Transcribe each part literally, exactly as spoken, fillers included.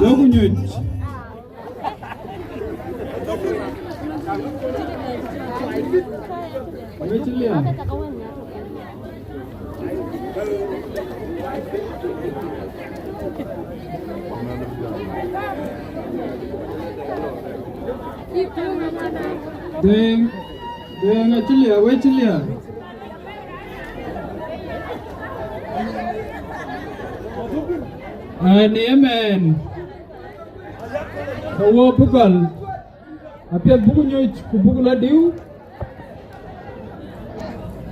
Jɔku nyuc. Weciliya. Deŋ, Deŋ aciliya, weciliya. Ani amen. Ke wo bï gɔl, apiɛth buk nyuc ku buk lɔ diu.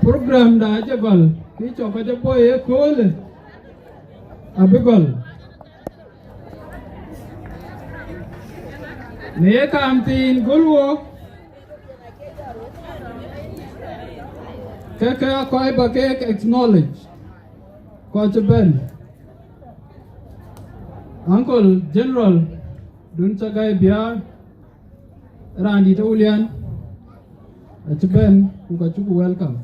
Program da acï gɔl, kë cɔk ka cï bɔ̈ ë köölë, abï gɔl. Në ye kaam thiin gɔl wo, ke ke akɔc ba keek acknowledge, kɔc cï bɛ̈n. Uncle General dun ca gäi biäär, raandït Awulian, acï bɛ̈n ku ka cuk welcome.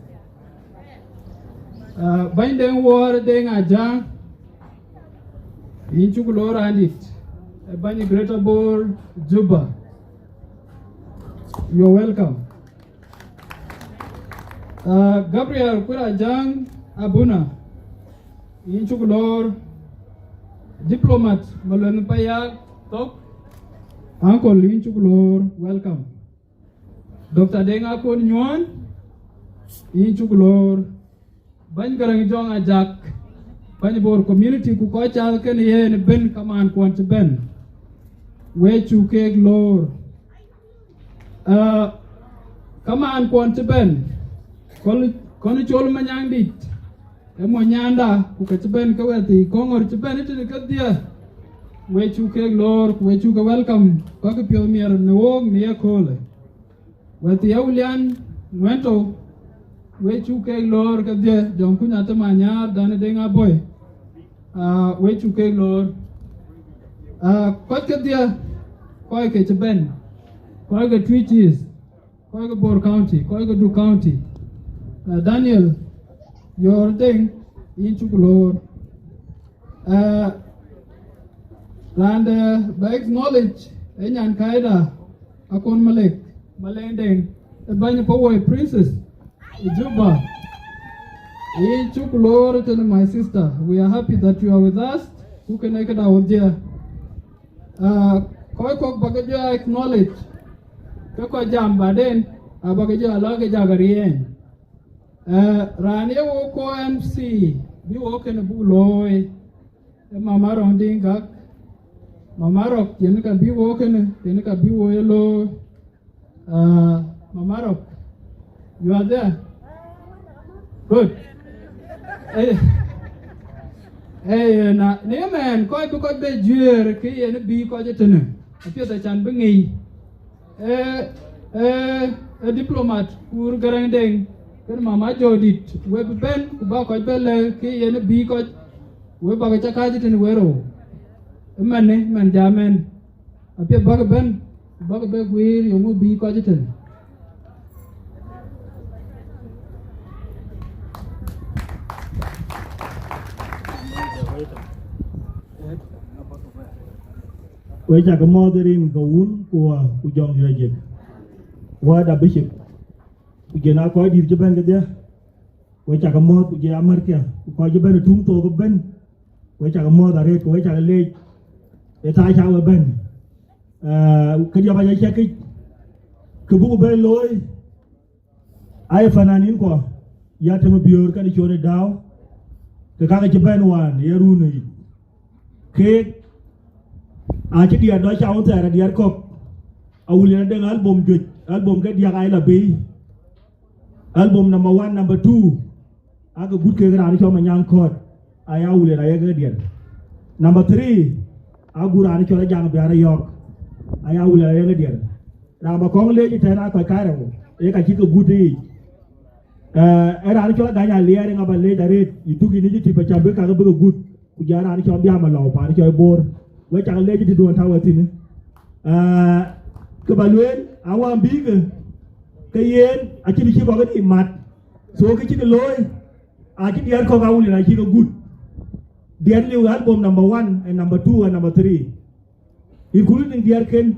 Ah, bäny Deŋ Wuɔɔr Deŋ Ajaŋ, yïn cuk loor raandït, ë bäny Greater Bor, Juba. You're welcome. Ah, Gabriel Kuir Ajaŋ Abuna, yïn cuk loor. Diplomat Maluel Payak Thok, uncle, yïn cuk loor, welcome. Doctor Deŋ Akon Nyuɔn, yïn cuk loor. Bäny Garaŋ Jɔŋ Ajak, bäny Bor community, ku kɔc cath kenë yen bɛ̈n, kamaan kuɔn cï bɛ̈n, we cuk keek loor. Ah, kamaan kuɔn cï bɛ̈n, kɔn, kɔn Col Manyaŋdït, ë mony nyanda, ku ke cï bɛ̈n ke wɛ̈t thii, Kɔŋɔ̈r cï bɛ̈n ë tënë kedhie, we cuk keek loor, ku we cuk ke welcome, kɔc ke piɔ̈ɔ̈th miɛt në wook në ye köölë. Wɛ̈t thii Awulian Ŋuɛ̈ntou, we cuk keek loor kedhie, Jɔŋkuny Atem Anyaar, dan Deŋ Aboi, ah, we cuk keek loor. Ah, kɔc kedhie, kɔc ke cï bɛ̈n, kɔc ke Twic East, kɔc ke Bor County, kɔc ke Duk County. Ah, Daniel Yor Deŋ, yïn cuk loor. Ah, raan de ba acknowledge ë nyan kaida Akon Malek, Malek Deŋ, ë bäny Pawoi Princess, Juba. Yïn cuk loor tënë, my sister. We are happy that you are with us. Ku kënë këda wodhie. Ah, kɔc kɔ̈k ba ke jɔ acknowledge, ke kɔc jam baden, aba ke jɔ lɔ ke jak riɛɛny. Eh, raan ye wo ko M C, bï wo kënë buk looi, ë Mama Rɔ̈ŋ Diŋ Gak. Mama Rɔ̈k, yen ka bï wo kënë, yen ka bï wo ye looi. Ah, Mama Rɔ̈k, you are there? Good. Eh, eh, na, në mɛn, kɔc bï kɔc bɛ juëër, kë yen bï kɔc ë tënë, apiɛth acan bï ŋic. Eh, eh, eh, diplomat Kur Garaŋ Deŋ, kën Mama Jɔdït, we bï bɛ̈n, ku ba kɔc bɛ lɛ̈k, kë yen bï kɔc, we bak ca kääc tënë we rou. Ëmɛnë, mɛn jam ɛn, apiɛth bäk bɛ̈n, ku bäk bɛ guiir, yeŋö bï kɔc tënë. We cak mɔ̈ɔ̈th rin ke wun, ku, ku jɔŋ dït ajek. Wääda bishop, ku jëna kɔc dït cï bɛ̈n kedhie. We cak mɔ̈ɔ̈th, ku jëna märkiɛ, ku kɔc cï bɛ̈n ë tuŋ thok ëbën. We cak mɔ̈ɔ̈th arëët, ku we cak leec, ë thaa ca we bɛ̈n. Ah, këdiɛ̈ ba ca ciɛkic, kë buk bɛ looi, aye fananin kuɔ, ya Tem Biöör kën Con Dau, ke kakë cï bɛ̈n wään ye run yic. Keek acï diɛt dɔ ca wun thɛɛr adiɛt kɔ̈k. Awulian Deŋ album juëc, album ke diäk aye la bei. Album number one, number two, ake gut kek raan cɔl Manyaŋ Kɔ̈t, aya Awulian aye ke diɛt. Number three, agut raan cɔl Ajaŋ Biar Yɔ̈k, aya Awulian aye ke diɛt. Raan ba kɔŋ leec ëtɛ̈ɛ̈n aa kɔc karou, ee ka cï ke gut yiic. Eh, ee raan cɔl Agany Aliɛɛr, ë ŋa ba leec arëët, yï tuk yïn ë cï tïp acam bï kakë bï ke gut, ku jɔ raan cɔl Biam Alɔu, paan cɔl Bor. We cak leec tëduön tɔ̈ we thïn. Eh, kë ba lueel, awään bï ke, ke yen acïn cï kɔk ë mat. So kë cï ke looi, acï diɛɛr kɔ̈k Awulian acï ke gut. Diɛɛr liu album number one and number two and number three, including diɛɛrken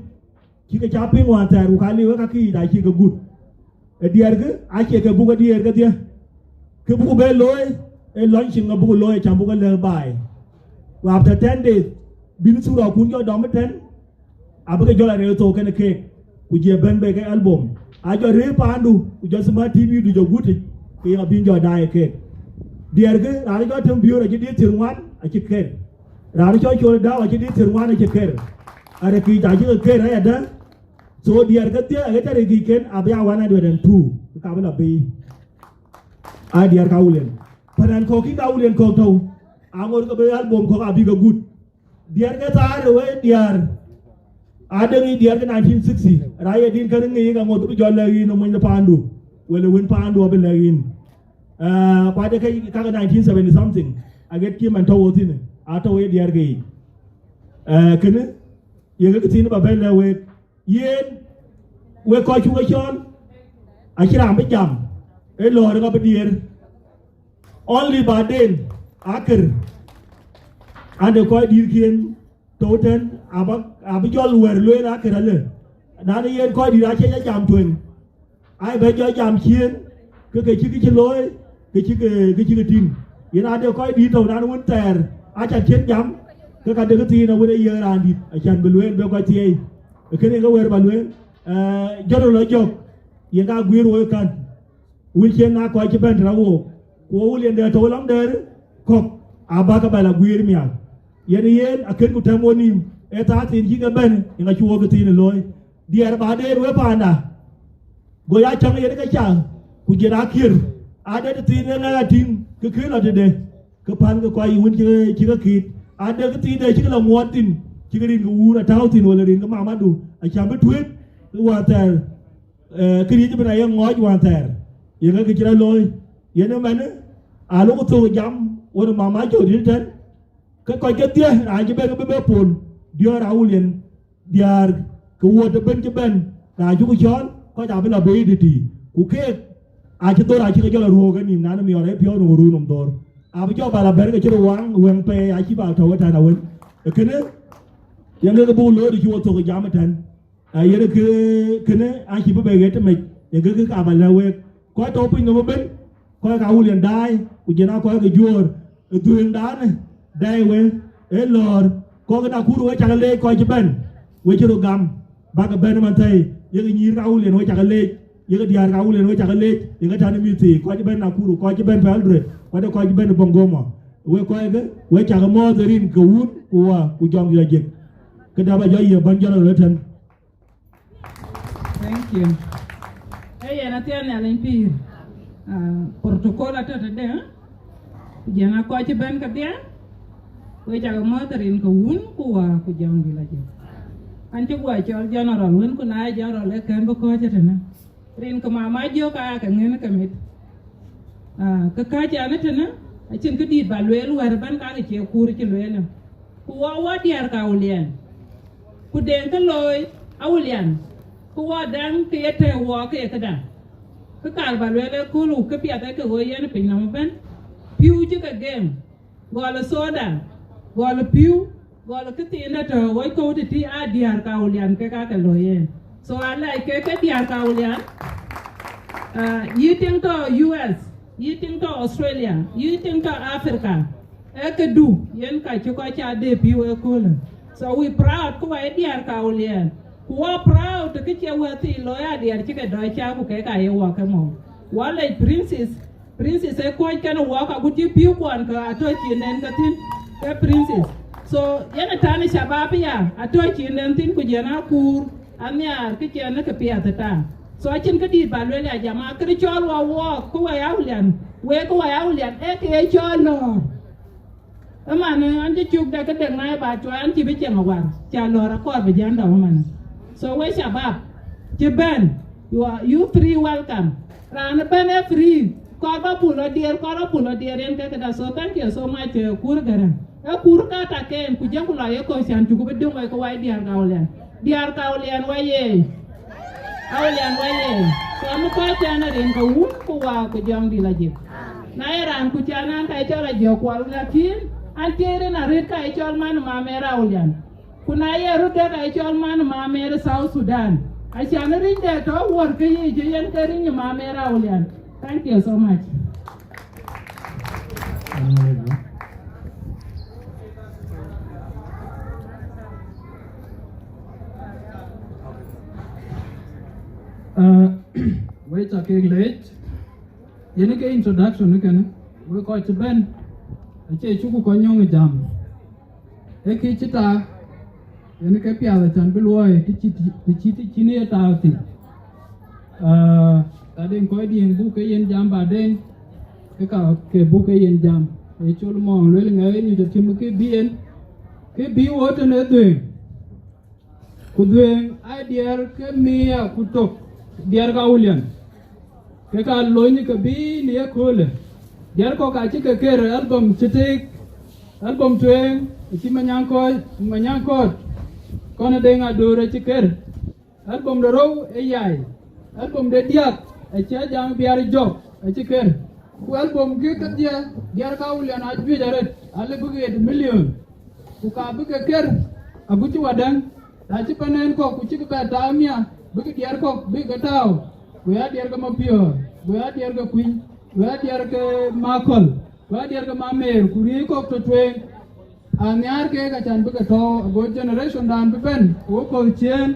cï ke ca piŋ wään thɛɛr, ku ka liu ë ka kiic acï ke gut. Ë diɛɛrkë acie ke buk ë diɛɛr kedhie. Kë buk bɛ looi, ë launching abuk looi, cam buk lɛ̈k baai. Ku after ten days, bïn thura kun jɔ dɔm ëtɛ̈n, abï ke jɔl arëër thok kënë keek, ku jɔ bɛ̈n bei ke album. A jɔ rëër paandu, ku jɔ Smart T V du jɔ gutic, ke yen abïn jɔ daai keek. Diɛɛrkë, raan jɔ tem biöör acï diit thiër ŋuan acï ker. Raan cɔl Col Dau acï diit thiër ŋuan acï ker. Arëkiic acï ke ker ayadä. So diɛɛr kedhie aɣet arëkiic ken abï a one hundred and two, ke ka bï la bei. A diɛɛr ka Awulian. Panan kɔ̈k kï ka Awulian kɔ̈k tɔ̈u, aŋot ke bï album kɔ̈k abï ke gut. Diɛɛr ke thaar ë wei diɛɛr. Adeŋ yic diɛɛr ke nineteen sixty, ra ye din kën ŋic, aŋot bï jɔ lɛ̈k yïn ë mony de paandu, wël ë wën paandu abï lɛ̈k yïn. Eh, kuat ë ke kake nineteen seventy something, aɣet cï man tɔ̈u wɔ thïn, atɔ̈u ye diɛɛr ke yic. Eh, kënë, ye ke thiin ba bɛ̈n lɛ̈k week. Yen, wek kɔc cuk ë cɔɔl, acï raan bï jam, ë lɔ̈ɔ̈r ë ka bï diëër. Only baden, akër, ande kɔc dïïrkiën tɔ̈u tɛ̈n, abä, abï jɔl wɛ̈r lueel akër alë. Nani yen kɔc dïïr acie jɔ jam tueŋ, ai bɛ jɔ jam ciëën, ke ke cï kë cï looi, ke cï ke, ke cï ke tïŋ. Yen ade kɔc dïït tɔ̈u nan wën thɛɛr, aca ciën jam, ke ka de kë thiin awën ë yiëk raan dït, acan bï lueel bï kɔc thieei. Ee kënë ke wëër ba lueel, eh, jɔt lɔ jɔk, yen ka guiir woi kan. Wun cien na kɔc cï bɛ̈n tënë wook, ku Awulian de tɔ̈u lɔŋ dɛɛr kɔ̈k, abäk bɛ la guiir mial. Yen yen akën ku tɛm wo nïïm, ee thaa thiin cï ke bɛ̈n, yen acï wok thiin looi. Diɛɛr ba deer we paanda, go ya cäŋ yen ke ca, ku jël akiër, ade tëthiin ë ŋɛk atïŋ, ke kë lɔ tëde, ke pän ke kɔc wun cï, cï ke kiit, ade tëthiin de cï ke lɔ ŋuɔɔt thïn, cï ke rin ke wuur atääu thïn, wala rin ke mamadu, acä bï tueet, wään thɛɛr, eh, këriëëc ëbɛ̈n aye ŋɔɔc wään thɛɛr, yen ke kë cï rɔt looi. Yen ëmɛnë, alok thok jam, wën mama jɔ dït tɛ̈n, ke kɔc kedhie, raan cï bɛ̈n ke bï bɛ pol, diɔ̈ɔ̈r Awulian, diäär ke wuɔ̈t ëbɛ̈n cï bɛ̈n, raan cuk cɔɔl, kɔc abï lɔ bei tëtïï. Ku keek, acï dhor, acï ke jɔl aruöök ë nïïm, nani miɔɔr ë piɔ̈u në ɣöruun nɔm dhor. Abï jɔ bä la bɛ̈n ke cï röt waŋ wëŋ pɛɛi, acï bä tɔ̈u ëtɛ̈n awën. Ee kënë, yen ke buk looi cï wo thok jam ëtɛ̈n. Aa, yen kë, kënë acï bï bɛ ɣet tëmec, yen kë, kë ka bä lɛ̈k week. Kɔc tɔ̈u piny nɔm ëbɛ̈n, kɔc ka Awulian daai, ku jël aa kɔc ke juöör, ë dhuëëŋdan, dɛɛi we, ë lɔ̈ɔ̈r, kɔc ke Nakuru we cak leec kɔc cï bɛ̈n, we cï röt gam, bäk bɛ̈n ëmën thëi, yek nyïïr ka Awulian we cak leec, yek diäär ka Awulian we cak leec, yek tän ë mïth thii, kɔc cï bɛ̈n Nakuru, kɔc cï bɛ̈n Eldoret, kɔc de kɔc cï bɛ̈n Bungoma, we kɔc ke, we cak mɔ̈ɔ̈th ë rin ke wun, ku wä, ku jɔŋ yɔc jek. Këda bä jɔ yiëk bän jɔl röt ëtɛ̈n. Thank you. Ee yen athiɛɛn Nhialic pïïr. Ah, protocol atɔ̈ tëde, eh? Ku jɛn a kɔc cï bɛ̈n kedhie, we cak mɔ̈ɔ̈th rin ke wun, ku wä, ku jɔŋ dï la jek. An cï guɔ cɔl general wën, ku na ye general ee kën bï kɔ̈ɔ̈c ëtënë. Rin ke mama jiök aa ke ŋën ke mit. Ah, ke kääc ɛn ëtënë, acïn këdïït bä lueel wɛ̈ɛ̈r ëbɛ̈n ka ke cie kuur cï lueel. Ku wɔ wɔ diäär ka Awulian. Ku den kë looi Awulian. Ku wɔ dɛŋ ke ye tɛ̈ɛ̈u wɔ ke ye këda. Kë kaar bä lueel ë kööl, ku kë piɛth ee ke ɣöö yen piny nɔm ëbɛ̈n. Pïu cï ke gem. Gɔl ë soda, gɔl ë pïu, gɔl ë këthiin ë tɔ̈ ɣɔc kɔ̈u tëtï aa diäär ka Awulian kek aa ke looi yen. So alɛc kek ke diäär ka Awulian, ah, yï tiŋ tɔ̈ U S, yï tiŋ tɔ̈ Australia, yï tiŋ tɔ̈ Africa, ee këdu yen ka cï kɔc ca dee pïu ëköölë. So we proud ku wɔ ye diäär ka Awulian. Ku wɔ proud të kë cie wɛ̈t thii looi aa diäär cï ke dɔc ca ku kek aa ye wɔ ke mɔ̈u. Wɔ lec princess, Princess ë kuɔ̈c kɛn ë wɔɔk agut cï pïu kuɔn ke atɔ̈ cin den ke thïn ke princess. So yen ë tani shabab ya atɔ̈ cin den thïn ku jɛn akuur anhiaar kë cɛn ë ke piɛth ëta. So acïn këdïït bä lueel ya jama, këdï cɔl wɔ wɔɔk ku wɔ ya Awulian, wek ku wɔ ya Awulian ee ke ye cɔl lɔ̈ɔ̈r. Ëmɛn an cï cuk dek ke dek na ye ba cuai an cï bï cieŋ awar, ca lɔ̈ɔ̈r akɔɔr bï jɛn dɔm ëmɛn. So we shabab cï bɛ̈n, you are, you free welcome. Raan ëbɛ̈n ee free, kɔɔr bä pul lɔ diɛɛr, kɔɔr bä pul lɔ diɛɛr yen ke këda. So thank you so much, eh, Kur Gäräŋ. Ee Kur ka taken, ku jëku lɔ ye kɔc cän cuku bï döŋ wai ke wai diäär ka Awulian. Diäär ka Awulian wai ye. Awulian wai ye. Ɣɛn kɔc cän arin ke wun ku waak ku jɔŋdït Ajek. Na ye raan ku cän an ka ye cɔl Ajek Kuɔl, lakin an tiëër en arëët ka ye cɔl man Mamer Awulian. Ku na ye röt dek ka ye cɔl man Mamer South Sudan. Acan riny de tɔ̈ wuɔ̈r ke yic, yen ke riny Mamer Awulian. Thank you so much. Uh, wek ca kek leec, yen ke introduction kënë, wek kɔc cï bɛ̈n, acie cuku kɔc nyɔŋ ë jam. Ee kë cï tak, yen ke piath acan bï luɔi, të cï, të cï, të cïn ye tak thïn. Ah, ka den kɔc diɛ̈n buk ke yen jam baden, ke ka ke buk ke yen jam. Ee col mɔɔŋ luel ŋɛk ë nyuc atim ke bï yen, ke bï wo tën ë dhuëëŋ. Ku dhuëëŋ aa diɛɛr ke mia ku tök, diɛɛr ka Awulian. Ke ka lony ke bï në ye köölë. Diɛɛr kɔ̈k acï ke ker album cï teek, album tueŋ, acï Manyaŋ Kɔc, Manyaŋ Kɔt, kɔn ë Deŋ Adoor acï ker. Album de rou ë yai, album de diäk acï Ajaŋ Biar Jɔk acï ker. Ku album kë kedhie, diɛɛr ka Awulian ajuëc arëët, alë bï ɣet milion. Ku ka bï ke ker, agucï wadäŋ, na cï panɛn kɔ̈k ku cïk bɛ tääu mia, bïk diɛɛr kɔ̈k bïk ke tääu, go ya diɛɛr ke Mapiɔ̈ɔ̈r, go ya diɛɛr ke Kuïny, go ya diɛɛr ke Makɔl, go ya diɛɛr ke Mamer, ku riëëc kɔ̈k tɔ̈ tueŋ. Anhiaar keek acan bï ke tɔ̈u, ago generation dan bï bɛ̈n, ku wok kɔ̈th ciëën,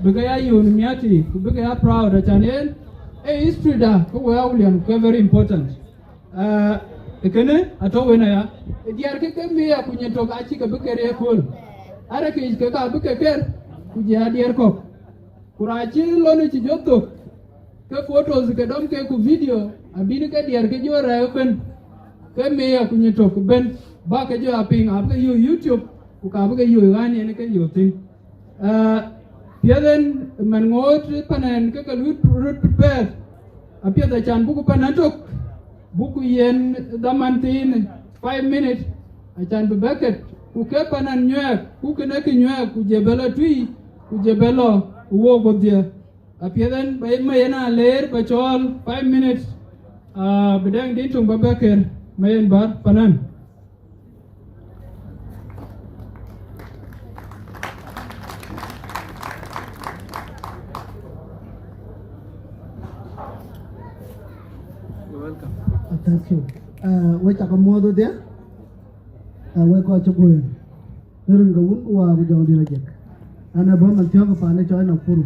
bï ke ya yöön miäti, ku bï ke ya proud acan yen, ee history da, ke we Awulian, ke very important. Ah, kënë atɔ̈ wën aya, ë diɛɛr ke ke mia ku nyin tök acï ke bï ker ye kööl. Arëk yic ke ka bï ke ker, ku jɛ a diɛɛr kɔ̈k. Ku raan cï lon cï jɔ thök, ke photos ke dɔm ke ku video, abïn ke diɛɛr ke jɔ rɛ̈ɛ̈k ëbën, ke mia ku nyin tök ëbën, bä ke jɔ a piŋ, abï ke yök YouTube, ku ka bï ke yök ɣän yen ke yök thïn. Ah, piɛth en man ŋoot panɛn ke ke luth röt prepare, apiɛth acan buku panɛn tök, buku yen dhaman thiin five minute, acan bï bɛ̈ket, ku ke panɛn nyuɛɛk, ku kënë kë nyuɛɛk, ku je bɛ lɔ tui, ku je bɛ lɔ wook wodhie. Apiɛth en ba ma yen a leer ba cɔɔl five minutes, ah, bï dɛŋ din töŋ ba bɛ̈ker ma yen bär panɛn. You're welcome. Uh, thank you. Uh, we cak a muɔɔth wedhie. Uh, we kɔc cï guëër. Në rin ke wun ku waak ku jɔŋdït Ajek. An, abɔ̈ man thiɔ̈k paan ë cɔɔc Nakuru.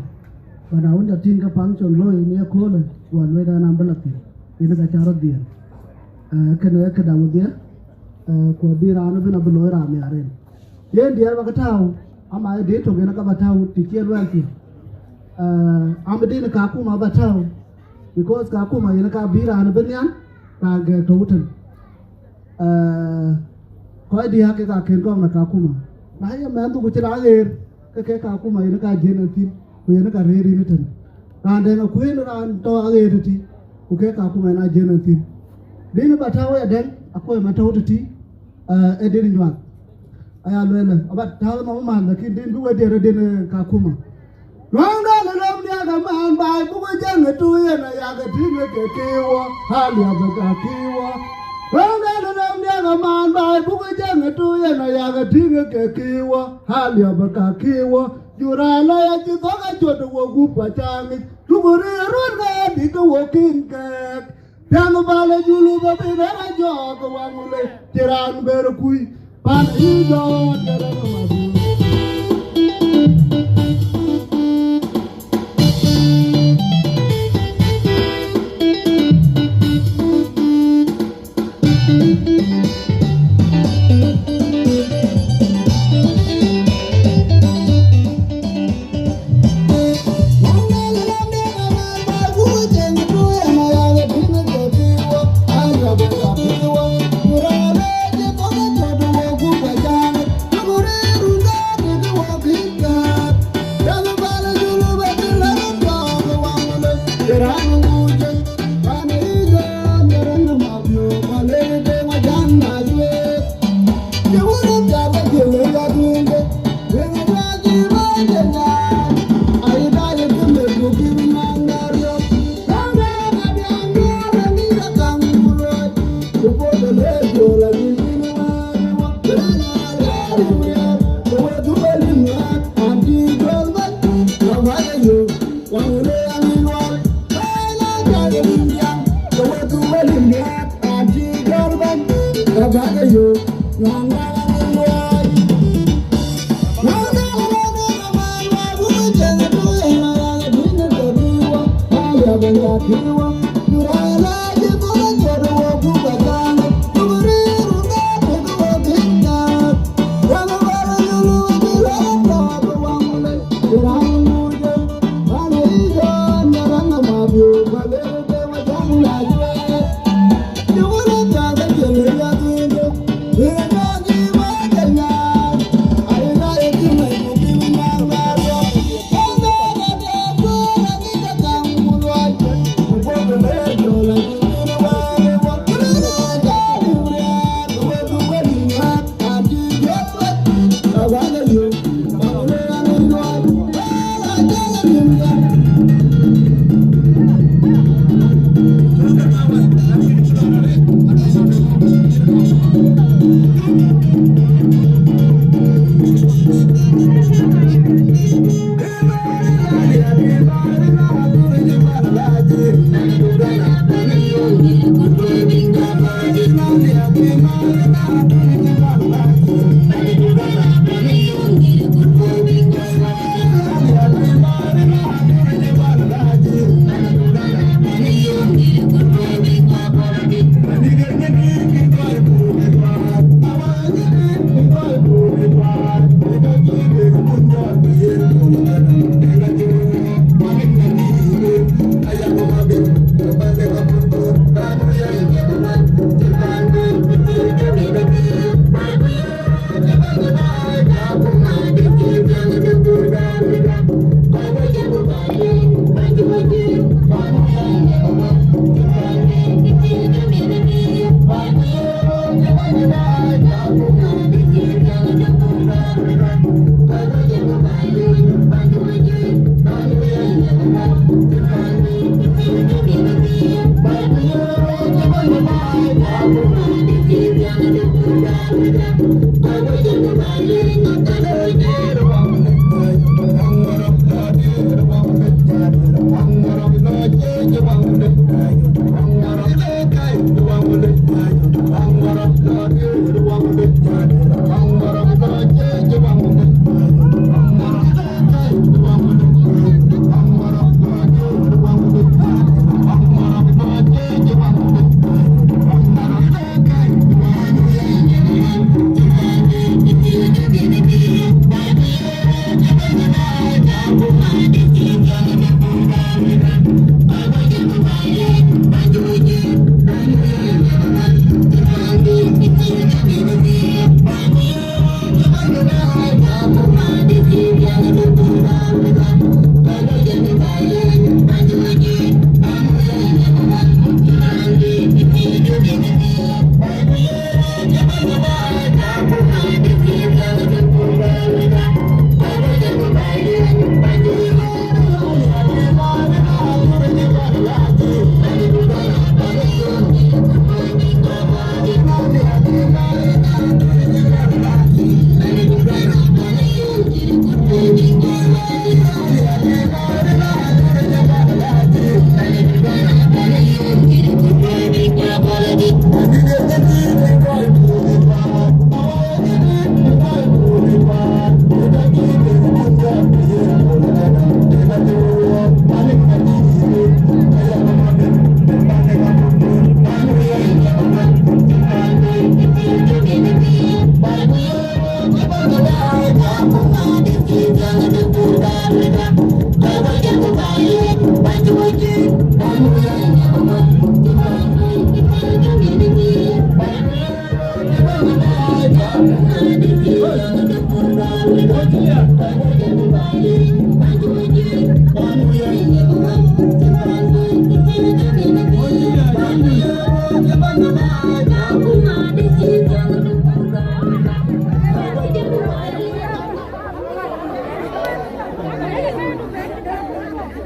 But na wën, ca tïŋ ke function looi në ëköölë, ku alueet an, an bï lɔ thïn. Yen ka ca rɔt dhiëëth. Uh, kënë ee këda wedhie. Eh, ku abï raan ëbën abï looi raan nhiaar en. Yen diɛɛr ba ke tääu, ama ye dït tök yen ka ba tääu të cie luɛɛl thïn. Eh, am dïn Kakuma ba tääu, because Kakuma yen ka bï raan ëbën nhial, raan gɛɛk tɔ̈u tën. Eh, kɔc diäk kek akën kɔ̈k në Kakuma. Na ye mɛnhdu ku cï raan ɣeer, ke ke Kakuma yen ka jiël en thïn, ku yen ka rëër yïn ëtën. Raan dɛ̈ŋ akuën raan tɔ̈ aɣeer tëtï, ku ke Kakuma yen a jiël en thïn. Dïn ba tääu ë dɛ̈ŋ, akuɔ̈c man tɔ̈u tëtï, eh, ë dïn nyuak. Aya lueel, aba tääu nɔm man, lakin dïn bï we diɛɛr ë dïn, eh, Kakuma. Luaŋda lɔ lɔm diäk aman baai, buk jɛŋ ë tu yen aya ke tïŋ ke kiwɔ, hali abï ka kiwɔ. Luaŋda lɔ lɔm diäk aman baai, buk jɛŋ ë tu yen aya ke tïŋ ke kiwɔ, hali abï ka kiwɔ. Jura la ya cï thɔ̈k a cɔt wɔ gup pa caŋic, tuku ri ruɔ̈n ke bï ke wɔ kïn kɛɛk. Piɛŋ bal ë julu bä bï rɛ̈ɛ̈r a jɔɔk waŋ le cï raan ber kuc pan yï jɔɔk ke rɛ̈ɛ̈r ë madï.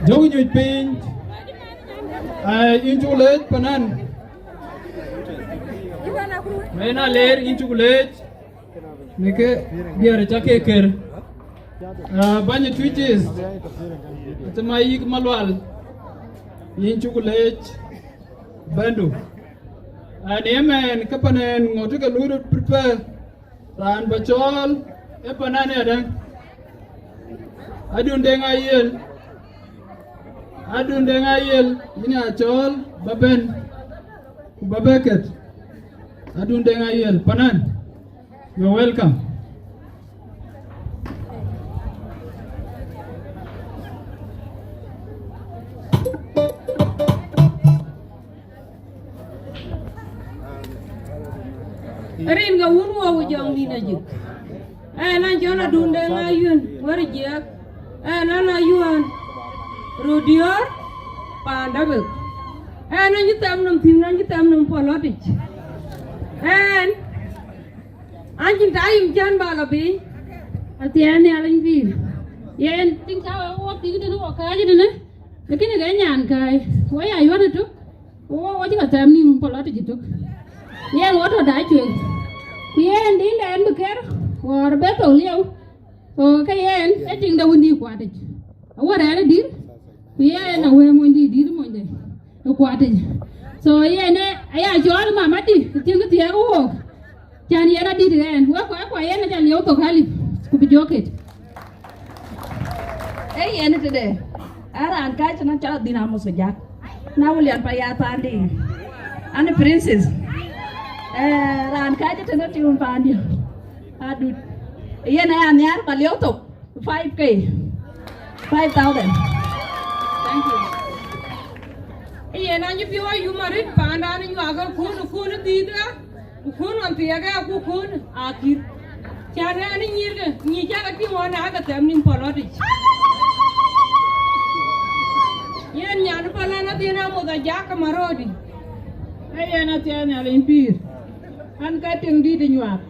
Jɔk nyuc piny. Ai, yïn cuk leec panan. Mɛn Aleer, yïn cuk leec. Në kë diɛɛr ca ke kër. Ah, bäny Twic East, Athima Yik Malual, yïn cuk leec bɛ̈ndu. An ëmɛn ke panen ŋot ke luui rot prepare. Raan ba cɔɔl ë panan ëdë. Adun Deŋ Ayiel. Adun Deŋ Ayiel, yïn a cɔɔl ba bɛ̈n, ku ba bɛ ket. Adun Deŋ Ayiel, panan. You're welcome. Rin ke wun wɔ ku jɔŋ dït ajik. Ɛn a jɔl Adun Deŋ Ayuën wär jiɛɛk. Ɛn an Ayuën röt diöör paan Däbek. Ɛn an cï thɛm nɔm thïn, an cï thɛm nɔm puɔl lɔtic. Ɛn an cïn taim cän ba lɔ piny. Athiɛɛn Nhialic pïïr. Yen tiŋ cä wek wok tik tënë wok kääc tënë. Lakini ke nyan kääi wɔ ya yuɔ̈t ëtök. Ku wɔ wɔ cï ke thɛm nïïm puɔl lɔtic ëtök. Yen wɔ tɔ dac cuëëŋ. Ku yen dïn dɛn bï ker ɣɔɔr bë thok lieu. So ke yen ë tiŋ de wëndï kuatic. Awär ɛn ë dïr. Ku yen awëë monydï dïr monyde ë kuatic. So yen ë aya cɔɔl mamadï ë tiŋ thiɛɛk wook. Cän yen adït ɛn wek kɔc kuɔ yen aca lieu thok alip ku bï jɔ ket. Ee yen tëde. Aa raan kääc tënë cɔl Adhin Amos Ajak. Na William pa ya paandi. Ani princess. Ee raan kääc tënë tiun paandi. Adut. Yen aya nhiaar ba lieu thok. Five K. Five thousand. Thank you. Yen anyï piɔ̈u ayum arëët paanda ni nyuak kun kun dhiitka. Ku kun ɣɔn thiɛɛk ë ku kun akïr. Cän ɛn ë nyïïrkë, nyïï cä ke tïŋ ɣɔn aa ke thɛm nïm puɔl lɔtic. Yen nyan ë Palan Adhin Amos Ajak ke Marodi. Ee yen athiɛɛn Nhialic pïïr. An ke tiŋ dït ë nyuak.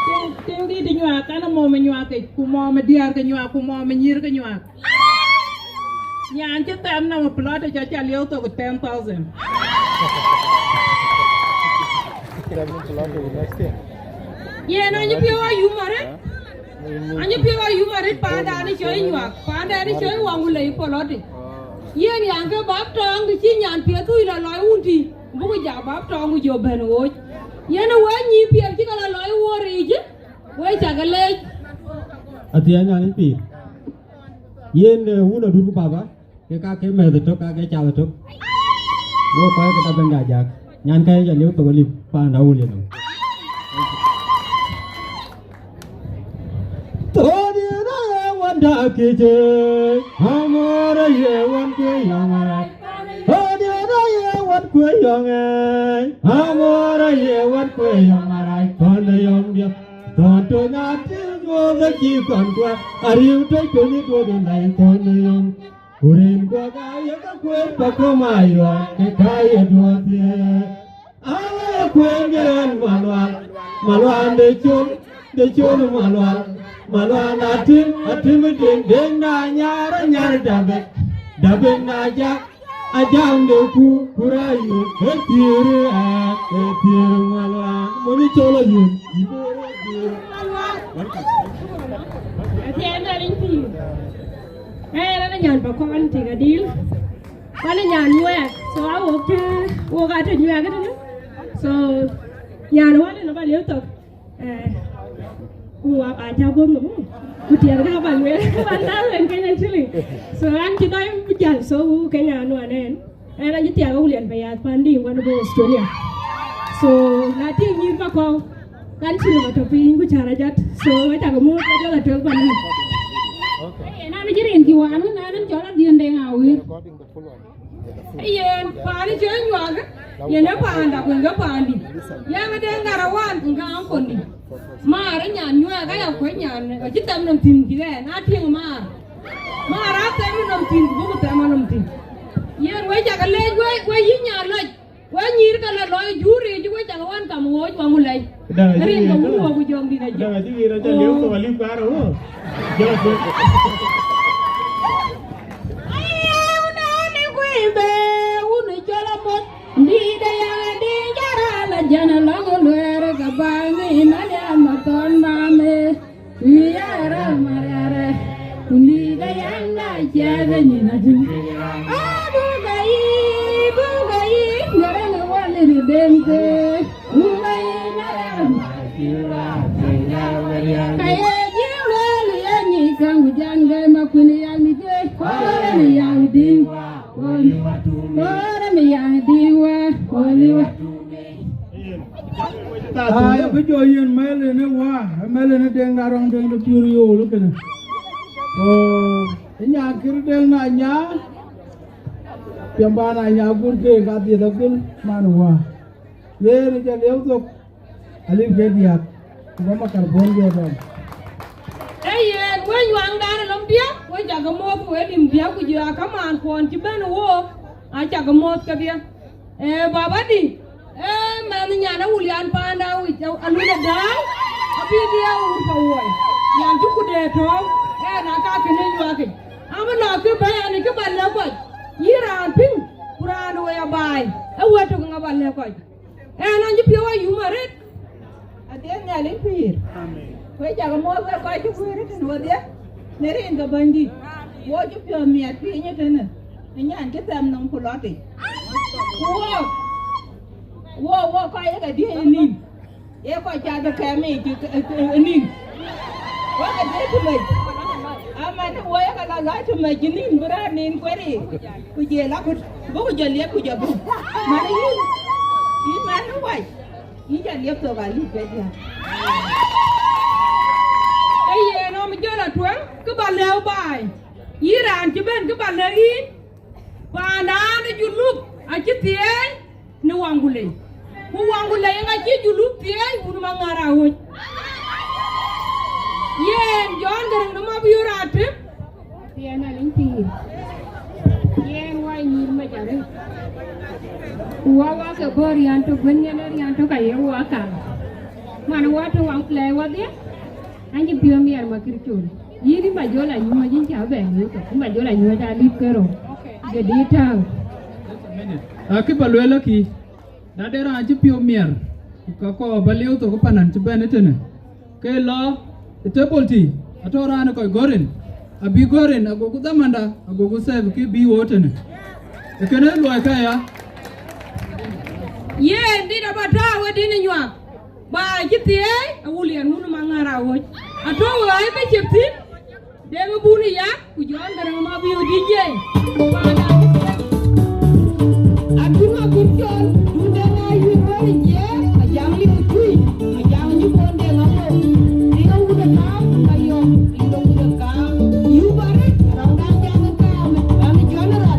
Tiŋ, tiŋ dït ë nyuak, an ë mɔm ë nyuak yic, ku mɔm ë diäär ke nyuak, ku mɔm ë nyïïr ke nyuak. Nyan cï thɛm nɔm ë plot ë cä cä lieu thok ten thousand. Yen anyï piɔ̈u ayum arëët. Anyï piɔ̈u ayum arëët paanda ni cɔi nyuak, paanda ni cɔi waŋ ku lei polɔti. Yen yan ke bap tɔɔŋ kë cï nyan piɛth thui lɔ lɔi wun tï, buku jak bap tɔɔŋ ku jɔ bɛ̈n ɣooc. Yen ë wëë nyïïn piɛth cï ke lɔ lɔi wor yiic, wëë cak ë leec. Athiɛɛn Nhialic pïïr. Yen, eh, wun adut ku baba, ke ka ke mɛth ëtök, ka ke cath ëtök. Wo kɔc ke ka bɛ̈n da jak. Nyan ka ye ca lieu thok alip, paanda wun yen nɔm. Thɔ̈ɔ̈diɛ̈n aye wanda kic, amor aye wan kue yɔŋ arac. Thɔ̈ɔ̈diɛ̈n aye wan kue yɔŋ ë, amor aye wan kue yɔŋ arac. Thɔ̈n ë yɔŋdiɛ̈, thɔ̈n töny atim nyuɔɔth acï kɔn kuɛth, ariu tɔc töny ë duɔ̈t ë lɛc thɔ̈n ë yɔŋ. Ku rin guɔk aye ke kueer pa kɔ̈m ayuɔɔk ke ka ye duɔ̈ɔ̈th ye. Ala ye kueer ke ɣɛn Malual, Malual de col, de col Malual, Malual atim, atim ë tiŋ deŋ na nyar, anyar dabek, dabek na jak, ajam de ku, ku ra yök, e thiëër ë, e thiëër Malual, mony col ayök, yï bor e thiëër. Athiɛɛn Nhialic pïïr. Ee, raan ë nyan pa kɔn tik adil. Wan ë nyan nyuɛɛk, so a wok të, wok aa të nyuɛɛk ëtënë. So nyan wän ënë ba lieu thok. Eh, ku wa ba ja guɔ̈m nɔm. Ku tiɛɛr ka ba lueel, one thousand Kenyan shilling. So an cï dɔc bï jäl, so ku Kenya nuan ɛn. Ɛn acï thiak Awulian Payath pan dï wan bɔ̈ Australia. So na tïŋ nyïïr ka kɔ̈u, kan cï lɔ tɔ piny ku cär ajat. So acak mut ka jɔl atök pan dï. Ɛn an cï rin cï wan wën an cɔl Adhiɛn Deŋ Awir. Yen paani cï nyuak, yen ë paanda ku ŋa paandi. Yɛn ë Deŋ Garawan ŋa aŋkɔndi. Maar ë nyan nyuak aya kuec nyan acï thɛm nɔm thïn cï ɣɛn a tïŋ maar. Maar a thɛm nɔm thïn ku buk thɛm nɔm thïn. Yen wek cak leec wek, wek yï nyan lɔc, wek nyïïr ka la lɔc jur riic wek cak wan kam ɣooc waŋ ku lɛc. Rin ka wun wok ku jɔŋ dït acï. Daŋ acï ɣer aca lieu thok alip kaar awo. Jɔl athok. Aye wun ani kuibe wun cɔl amoth. Dït ë yaŋ ë dï jara la jɛn lɔŋ luɛɛr ke baŋ in aliam athɔn mame. Wiɛɛr amariarɛ, ku dït ë yaŋ da ciɛth ë nyin adï. Abuk ayï, buk Dende, uwe na ya. Ka ye jiël wël ye nyic käŋ ku jam gɛ̈i ma kuën ë yak ni jëc. Kɔɔr ë mi yak diŋ. Kɔɔr ë mi yak diŋ wa. Kɔɔr ë wa. Aa, ya bï jɔ yen mɛl ënë wa, mɛl ënë Deŋ da rɔŋ Deŋ de piöör yol kënë. Oo, ë nya kir Deŋ na nya, piɛm ba na nya gur ke ka dhieth agul man wa. Yen ë jɔ lieu thok, alip ke diäk, ku ba makar bɔ̈n jɔ dɔm. Ee yen, we nyuaŋdan ë lom diäk, we cakë moth, we lim diäk, ku jɔ akamaan kuɔn cï bɛ̈n wook, acakë moth kedhie. Ee, baba di, ee, mɛnh nyan awulian panda wic, aluda dai, abï dia wur pa woi. Nyan cï ku de tɔ̈u, ee, na ka kënë nyuaki. Am lɔ kï bɛ̈n kï ba lɛ̈k kɔc, yï raan piŋ, ku raan wei abaai, ee wɛ̈t tök ŋa ba lɛ̈k kɔc. Ee, na cï piɔ̈u ayum arët. Adhiëth Nhialic pïïr. Amen. Ku ë cakë moth wek kɔc cï guëër ëtën wodhie, në rin ke Bɛ̈nydït. Wo cï piɔ̈u miɛt piny ëtënë, ë nyan cï thɛm nɔm ku lɔ tei. Ku wo, wo, wo kɔc ye ke diëëc ë nïn, ye kɔc cath ë kɛm yic ë, ë, ë, ë nïn. Wo ke diëëc tëmec. Aman, wo ye ke la lɔc tëmec ë nïn bï raan nin kueer yic, ku jël akut, bï ku jɔ liep ku jɔ bï. Man yïn, yïn man ë wac. Yïn ca liep thok alip ke diäk. Ee yen nɔm jɔl atueŋ, kë ba lɛ̈u baai. Yïn raan cï bɛ̈n kë ba lɛ̈k yïn. Paandan ë Juluk acï thieei në Waŋgulei. Ku Waŋgulei ŋa cï Juluk thieei wun Maŋar Awöc. Yen Jɔn Gäräŋ de Mabiöör Atem. Yen aliny pïïr. Yen wa nyïïr mec arëët. Ku wa wa ke bɔ̈ riän tök, wën yen ë riän tök aye wa kaŋ. Man wa tɔ̈ Waŋgulei wadhie, an cï piɔ̈u miɛt ma kïr col. Yïn ë ma jɔl anyuɔɔc, yïn cä bɛ nyuɔɔc tök, ë ma jɔl anyuɔɔc alip ke rou. Jadït tääu. Akï ba lueel akï. Na de raan cï piɔ̈u miɛt, ku ka kɔɔr ba lieu thok panan cï bɛ̈n ëtënë, ke lɔ ë table tï, atɔ̈ raan ë kɔc gɔ̈r en, abï gɔ̈r en, agoku dhamanda, agoku serve kë bï wo tënë. Ee kënë luɔi ka ya. Yen dït aba tääu ë dïn ë nyuak, ba cï thieei, awulian wun Maŋar Awöc. Atɔ̈ wëë ë bï cï thïn, Deŋ Bun ë yak, ku Jɔn Gäräŋ Mabiöör D J. Atun akut col, dun Deŋ ayï wël ë jiëë, ajam liu tui, ajam nyï kɔn Deŋ awo. Riŋ awut ë kaam, ayɔm, riŋ awut ë kaam. Yï barit, rɔŋdan jam ë kaam, raan ë Jɔn ë ran.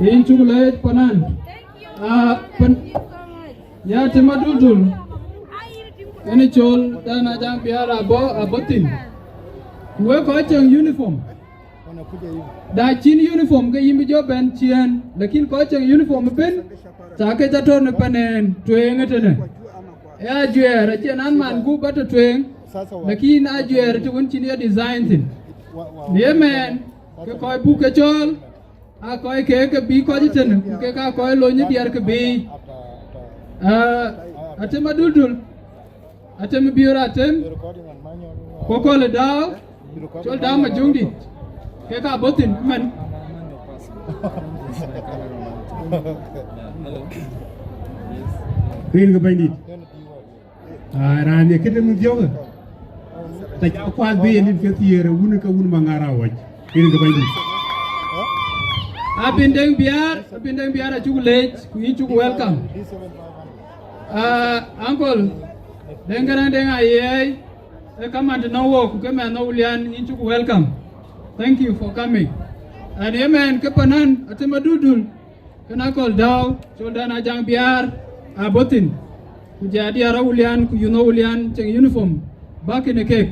Yïn cuk leec panan. Ah, pan, ya Tim Adultul. Ënë col dan Ajaŋ Biar abɔ̈, abɔ̈ thïn. Ku wek kɔc cieŋ uniform. Da cïn uniform ke yïn bï jɔ bɛ̈n ciëën, lakin kɔc cieŋ uniform ëbën, ca ke ca tɔ̈ në pan ɛn tueŋ ëtënë. Ë ajuɛɛr, acïn an man gup ba tɔ̈ tueŋ, lakin ajuɛɛr të wën cïn ye design thïn. Në ëmɛn, ke kɔc buk ke cɔɔl, aa kɔc ke ke bï kɔc ëtënë, ku kek aa kɔc lony ë diɛɛr ke bï. Ah, Atem Adultul, Atem Biöör Atem, ku Akol Dau, col Dau Majöŋdït, kek aa bɔ̈ thïn ëmɛn. Rin ke Bɛ̈nydït. Ah, raan ye këde mi dhiɔ̈kë. Të ca kuath bï yen ke thiëër, wun ke wun Maŋar Awɔc. Rin ke Bɛ̈nydït. Abïn Deŋ Biar, Abïn Deŋ Biar acuk leec, ku yïn cuk welcome. Ah, uncle, Deŋ Garaŋ Deŋ Ayɛɛi, ë kaman të nɔŋ wok, ku ke mɛnh nɔŋ Wulian, yïn cuk welcome. Thank you for coming. And ëmɛn ke panan, Atem Adultul, kënë Akol Dau, col dan Ajaŋ Biar, abɔ̈ thïn. Ku jɔ diɛɛr Awulian, ku youth Awulian, cieŋ uniform, bäk kënë kek.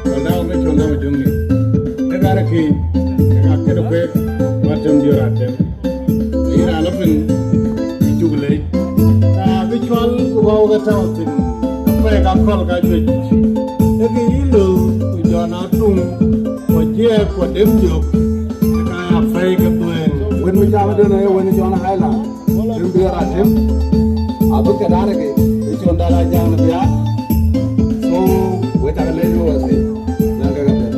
Col Dau, me col Dau Majöŋdït. Ke garë kï, ke ka këde kueer, ba Atem Biöör Atem. Yïn raan lɔ piny, yïn cuk leec. Ka bï cual, ku bä wok ë tɔ̈u thïn, apɛi ka kɔl ka juëc. Ee kë yï lö, ku jɔn atuŋ, ku jiɛɛk, ku dem jök, ë ka ya pɛi ke dhuëëŋ. Wën mi jam ëtënë ee wën John Highland, Tim Biöör Atem, abï ke dan ke, ë col dan Ajaŋ në Biar. So, we cak leec we wɛ̈ɛ̈r thïn, yan ke ke thïn.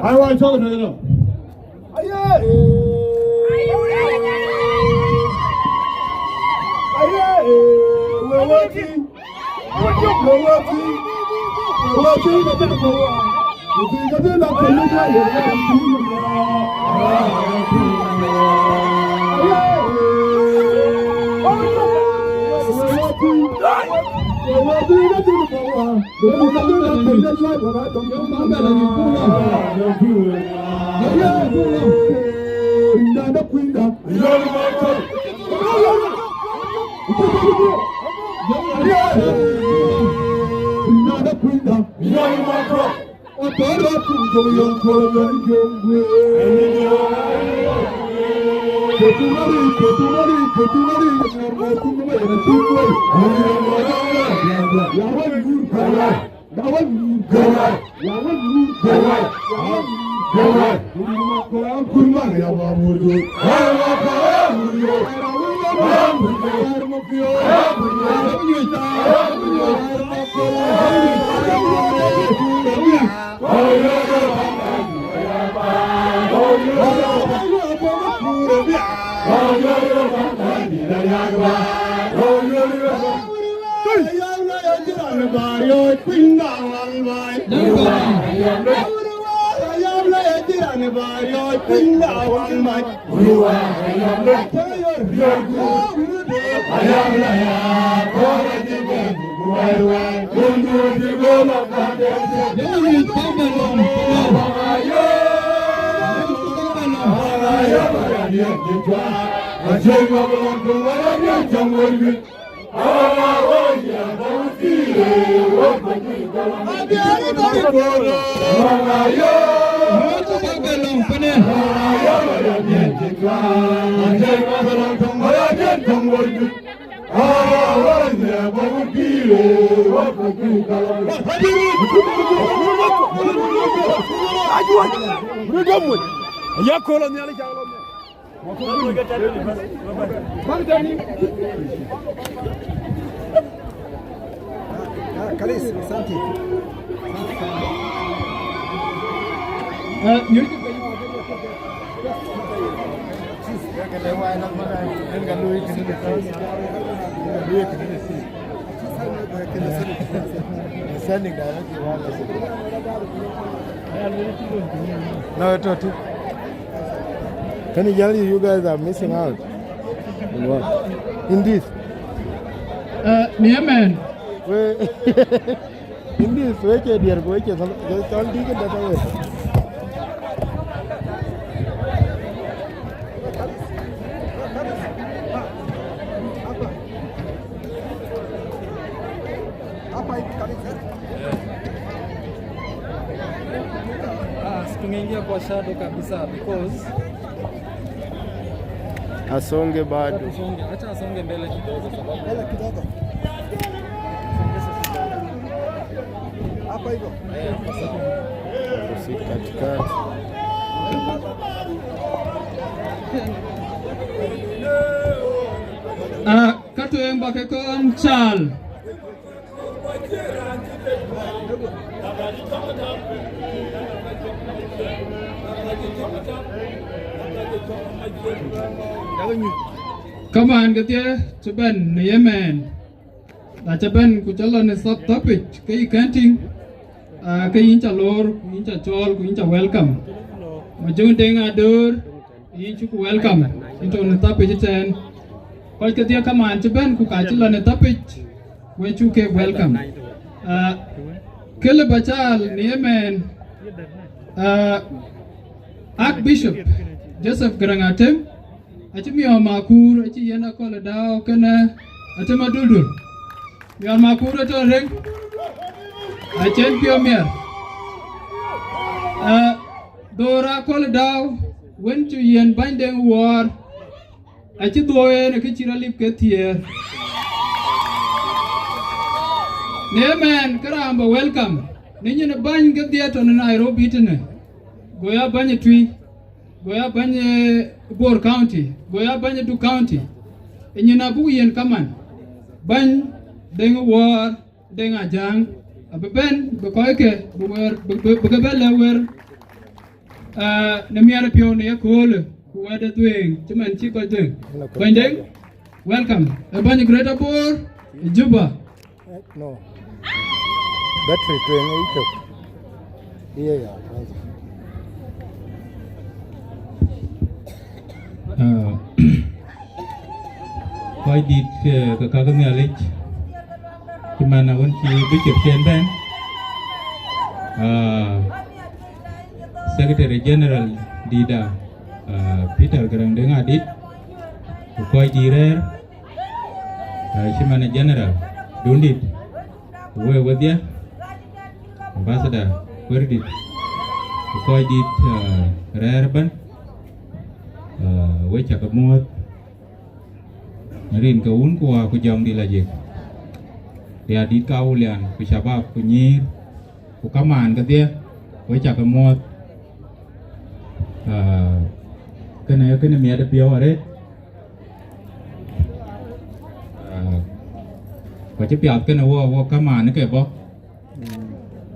Ai, wai, cɔk tɔ̈ ënɔ. Aye! Aye! Wek wä tïŋ. Wek wä tïŋ. Wek wä tïŋ, ka bï kɔ̈u wa. Ku tïŋ, ka bï la kɔ̈u wa. Aye! Wek wä tïŋ. Wek wä tïŋ, ka bï kɔ̈u wa. No, it's not. Can you tell you, you guys are missing out. In what? In this. Uh, ni amen. We, in this, we ke dier, we ke, we ke, Ah, siku nyingi kwa shadow kabisa because asonge bado. Asonge, acha asonge mbele kidogo sababu. Mbele kidogo. Hapa hivyo. Eh, hapa sawa. Katikati. Ah, katuemba ke kon chal. Kaman kedhie cï bɛ̈n në yemɛɛn, na cï bɛ̈n ku cï lɔ në thap thappic ke yï kɛ̈n tïŋ, ah, ke yïn ca loor, ku yïn ca cɔɔl, ku yïn ca welcome. Majöŋ Deŋ Adöör, yïn cuk welcome, yïn tɔ̈ në thappic ëtɛ̈ɛ̈n. Kɔc kedhie kaman cï bɛ̈n ku ka cï lɔ në thappic, we cuk ke welcome. Ah, këlë ba caal në yemɛɛn, ah, Archbishop Joseph Garaŋ Atem, acï miɔɔr makuur, acï yen akɔl ë dau kënë Atem Aduldul. Miɔɔr makuur ë tɔ̈ rek, acïn piɔ̈u miɛr. Ah, dhor akɔl ë dau, wën cï yen bäny Deŋ Wuɔɔr, acï dhuɔ̈k en ë kë cï rɔt lip ke thiëër. Në ëmɛɛn, ke raan bä welcome, në nyin ë bäny kedhie tɔ̈ në Nairobi tënë, go ya bäny ë Twi, go ya bäny ë Bor County, go ya bäny ë Duk County, ë nyin abuk yen kaman, bäny Deŋ Wuɔɔr, Deŋ Ajäŋ, abï bɛ̈n, bï kɔckë, bï wɛ̈ɛ̈r, bï, bï, bï ke bɛ̈n lɛ̈k wɛ̈ɛ̈r, ah, në miɛt ë piɔ̈u në yeköölë, ku wɛ̈t ë dhuëëŋ, cï man cï kɔc dhuëëŋ. Bɛ̈ny Deŋ, welcome. Ë bäny Greater Bor, Juba. Eh, no. Battery tueŋ ë yïcök. Iya, ya, kwanza. Ah, kɔc dït, eh, ke ka ke Nhialic, cï man awën cï Bishop cen bɛ̈n, ah, Secretary General dïïtda, ah, Peter Garaŋ Deŋ Adït, ku kɔc dït rɛ̈ɛ̈r, ah, cï man General Dundït, ku wek wedhie, Ambassador Kuerdït, ku kɔc dït, ah, rɛ̈ɛ̈r ëbɛ̈n, ah, wek cä ke muɔ̈ɔ̈th. Rin ke wun ku wäär ku jɔŋdït lajik, riädït ka Awulian ku shabab ku nyïïr ku kamaan kedhie, wek cä ke muɔ̈ɔ̈th. Ah, kënë, kënë miɛt ë piɔ̈u arëët. Ah, ku acï piath kënë wɔ, wɔ kamaan ke bɔ̈.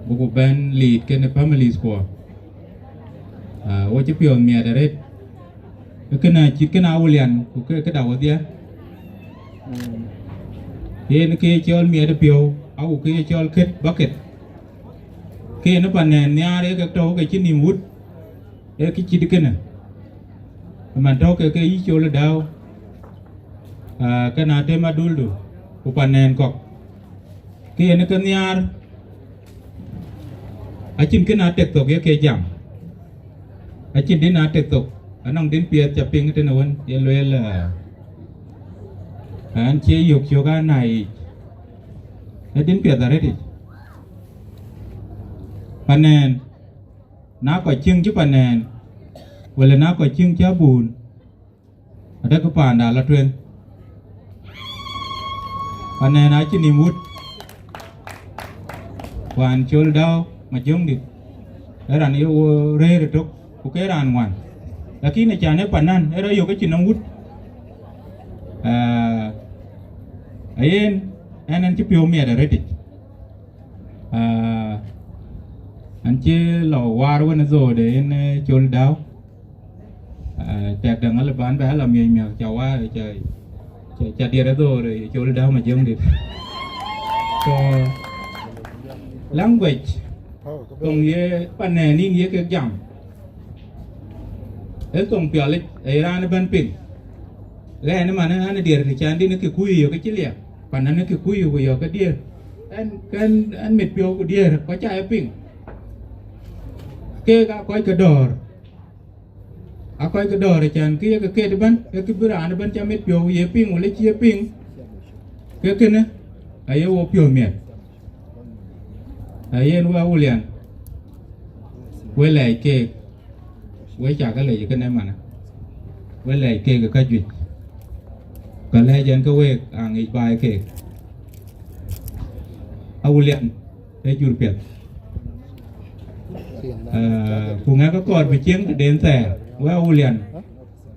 Buku bɛ̈n lead kenë families kuɔ. Ah, wo cï piɔ̈ɔ̈th miɛt arëët. Kënë acït kënë Awulian, ku ke, këda wodhie. Yen ke cɔl miɛt ë piɔ̈u, aku ke cɔl kët bucket. Ke yen ë panɛn nhiaar ee kek tɔ̈u ke cï nïm wut, ee kë cït kënë. Ëmën tɔ̈u ke, ke yï col ë dääu, ah, kënë Atem Aduldu, ku panɛn kɔ̈k. Ke yen ë ke nhiaar, acïn kën a tek thok ye ke jam. Acïn din a tek thok. Anɔŋ din piɛth ca piŋ tënë wën ye lueel, ah, an cie yök cök anayic. Ee din piɛth arëtic. Panɛn, na kɔc cieŋ cï panɛn, wala na kɔc cieŋ cï abun, adek paanda la tueŋ. Panɛn acï nïm wut. Wään col Dau Majöŋdït, ë raan ye wo rëër ëtök, ku ke raan ŋuan. Lakin acan ë panɛn, ë rɔt yök acïn nɔm wut. Ah, ayen, ɛn, ɛn cï piɔ̈u miɛt arëtic. Ah, ɛn cï lɔ waar wën ë dhoode yen, eh, col Dau. Ah, tɛk däŋ alë ban bɛ alɔ miɔc miɔ̈k ca wa, ca, ca, ca diɛt ë dhoor, eh, col Dau Majöŋdït. So, language, thoŋ ye panɛn nin ye kek jam. Ë thoŋ piɔlic, ë raan ëbɛ̈n piŋ. Ɣɛn ëman ë an diɛt të can din ë Kikuyu yök ë cï liɛp. Panɛn ë Kikuyu ku yök ë diɛt. Ɛn, ɛn, ɛn mit piɔ̈u ku diɛt, kɔc ca ye piŋ. Keek aa kɔc ke dɔ̈ɔ̈r. Aa kɔc ke dɔ̈ɔ̈r acan kë ye ke ket ëbɛ̈n, ee kë bï raan ëbɛ̈n ca mit piɔ̈u ye piŋ, wala cï ye piŋ, ke kënë aye wo piɔ̈u miɛt. Ayen we Awulian, we lɛɛc keek, we cakë lec kënë ëmanë, we lɛɛc keek ë käjuëc, ka lɛɛc ɛn ke week aŋic baai keek. Awulian, ee jur piɛth. Eh, ku ŋɛk kɔɔr bï cieŋ tëden thɛɛr, we Awulian,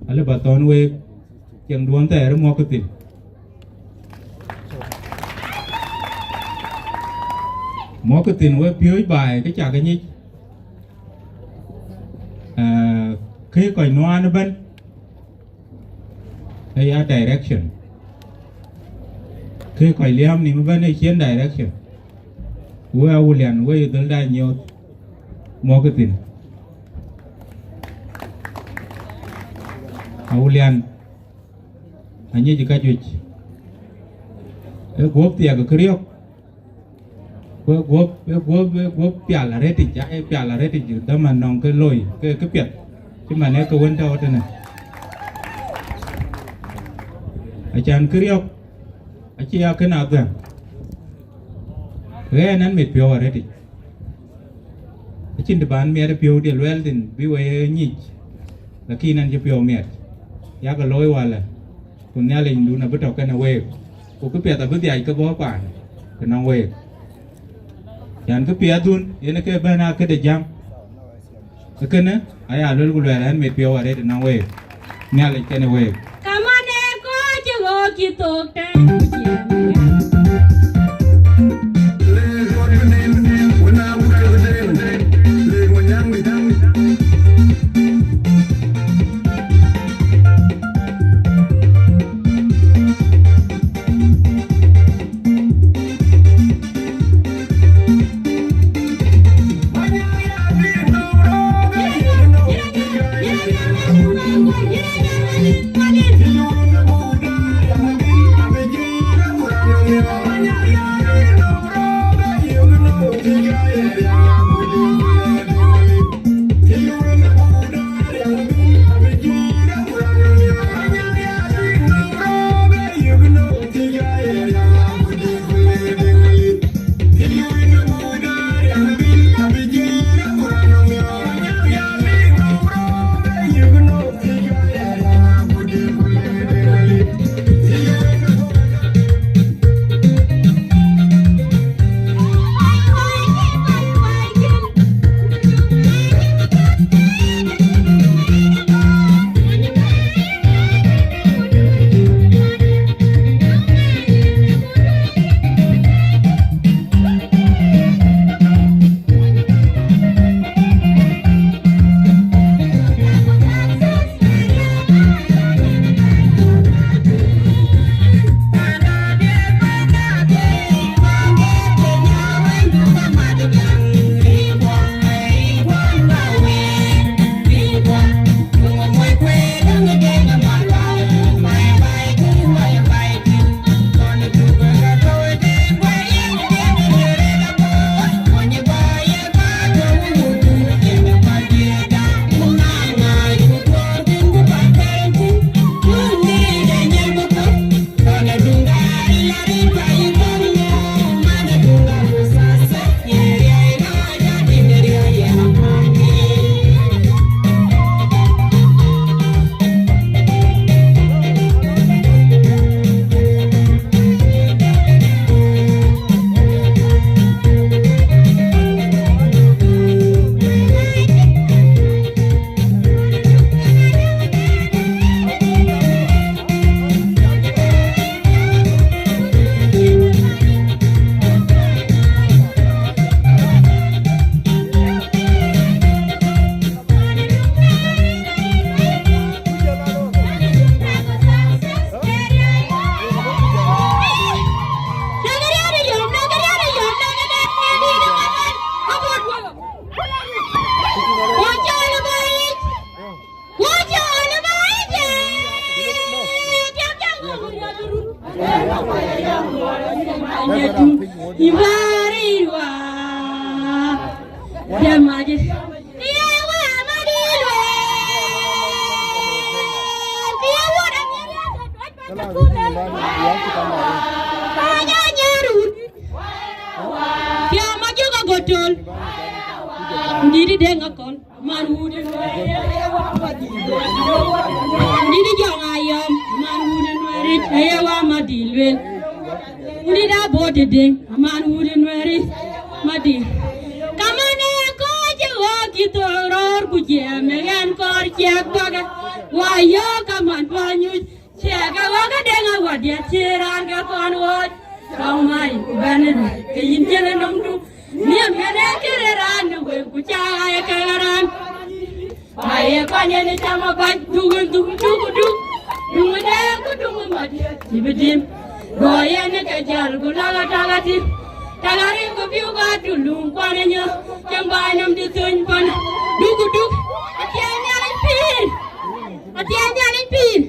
alë ba thɔ̈n week cieŋduɔ̈n thɛɛr ë muɔ̈kkë thïn. Muɔ̈kkë thïn we piööc baai, kë cakë nyic. Eh, kë kɔc nuaan ëbɛ̈n, ë ya direction. Kë kɔc liääm nïm ëbɛ̈n ë cien direction. Ku we Awulian, we ye dhöl dac nyuɔɔth muɔ̈kkë thïn. Awulian, anyic ë käjuëc. Ë guɔ̈p thiɛk ë këriɔ̈k. Ku ë guɔ̈p, ë guɔ̈p, ë guɔ̈p pial arëtic, aa, ë pial arëtic, dhaman nɔŋ ke loi, ke, ke piɛth. Cï man ë ke wën tɔ̈u tënë. Acan këriɔ̈k, acï ya kën adhɛ̈ŋ. Ɣɛn ɛn mit piɔ̈u arëtic. Acïn të ban miɛt piɔ̈u diɛ luɛɛl thïn bï we ye nyic, lakin ɛn cï piɔ̈u miɛt. Yakë looi walë, ku Nhialic dun abï tɔ̈ kenë week, ku kë piɛth abï dhiac ke bɔ̈ paan të nɔŋ week. Yan kë piɛth dun yen ke bɛ̈n aa këde jam. Ë kënë aya luel ku luɛɛl ɛn mit piɔ̈u arëët ënɔŋ week. Nhialic kenë week. Kamane kɔc ë ɣɔɔk cï thok tɛ̈n ku ciɛɛŋ ë ɣɛn. Piɔ̈u Majök Agotol, Dït Deŋ Akɔl, man wut ë Nuɛɛr. Dït Jɔŋ Ayɔm, man wut ë Nuɛɛr, aye wa Madï lueel. Wudït Abot Deŋ, man wut ë Nuɛɛr, Madï. Kaman ë kɔc ë ɣɔ̈k cï thok röör ku jiɛɛm ë ɣɛn kɔɔr ciɛk bäkë. Wa yɔ̈ɔ̈k kaman bä nyuc. Ciɛk ë ɣɔ̈k ë Deŋ Awädiɛ̈ cï raan ke kɔn ɣɔɔc. Cɔk mai ku bɛ̈n ë ke yïn jël ë nɔmdu. Miɛm yen ee kërë raan në wël ku cak aa ye kek raan. Ba ye kɔc yen ë cam abac, duk ë duk, duk ë duk. Duŋ ë Deŋ ku duŋ ë Madï, cï bï dim. Go yen ë ke jäl ku lak atak atim. Tak arim ku piu ka tu luŋ kuan ë nyö. Cäŋ baai nɔm dï thöny pan. Duk ë duk. Aciɛɛŋ Nhialic pïïr. Aciɛɛŋ Nhialic pïïr.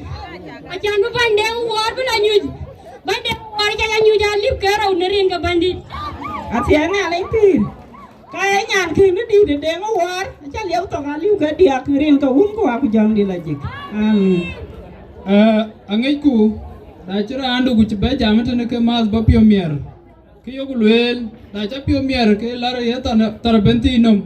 Acan bï bäny Deŋ Wuɔɔr bï la nyuc. Bäny Deŋ Wuɔɔr ca la nyuc alip ke rou në rin ke bänydït. Aciɛɛŋ Nhialic pïïr. Ka ye nyan kën dït ë Deŋ Wuɔɔr, aca liep thok aliu ke diäk rin ke wun ku wa ku jɔŋdït la jik. Amin. Ë, aŋicku, na cï raandu ku cï bɛ jam tënë ke math bä piɔ̈u miɛr. Kë yok lueel, na ca piɔ̈u miɛr ke lar ye thar, thar ben thii nɔm,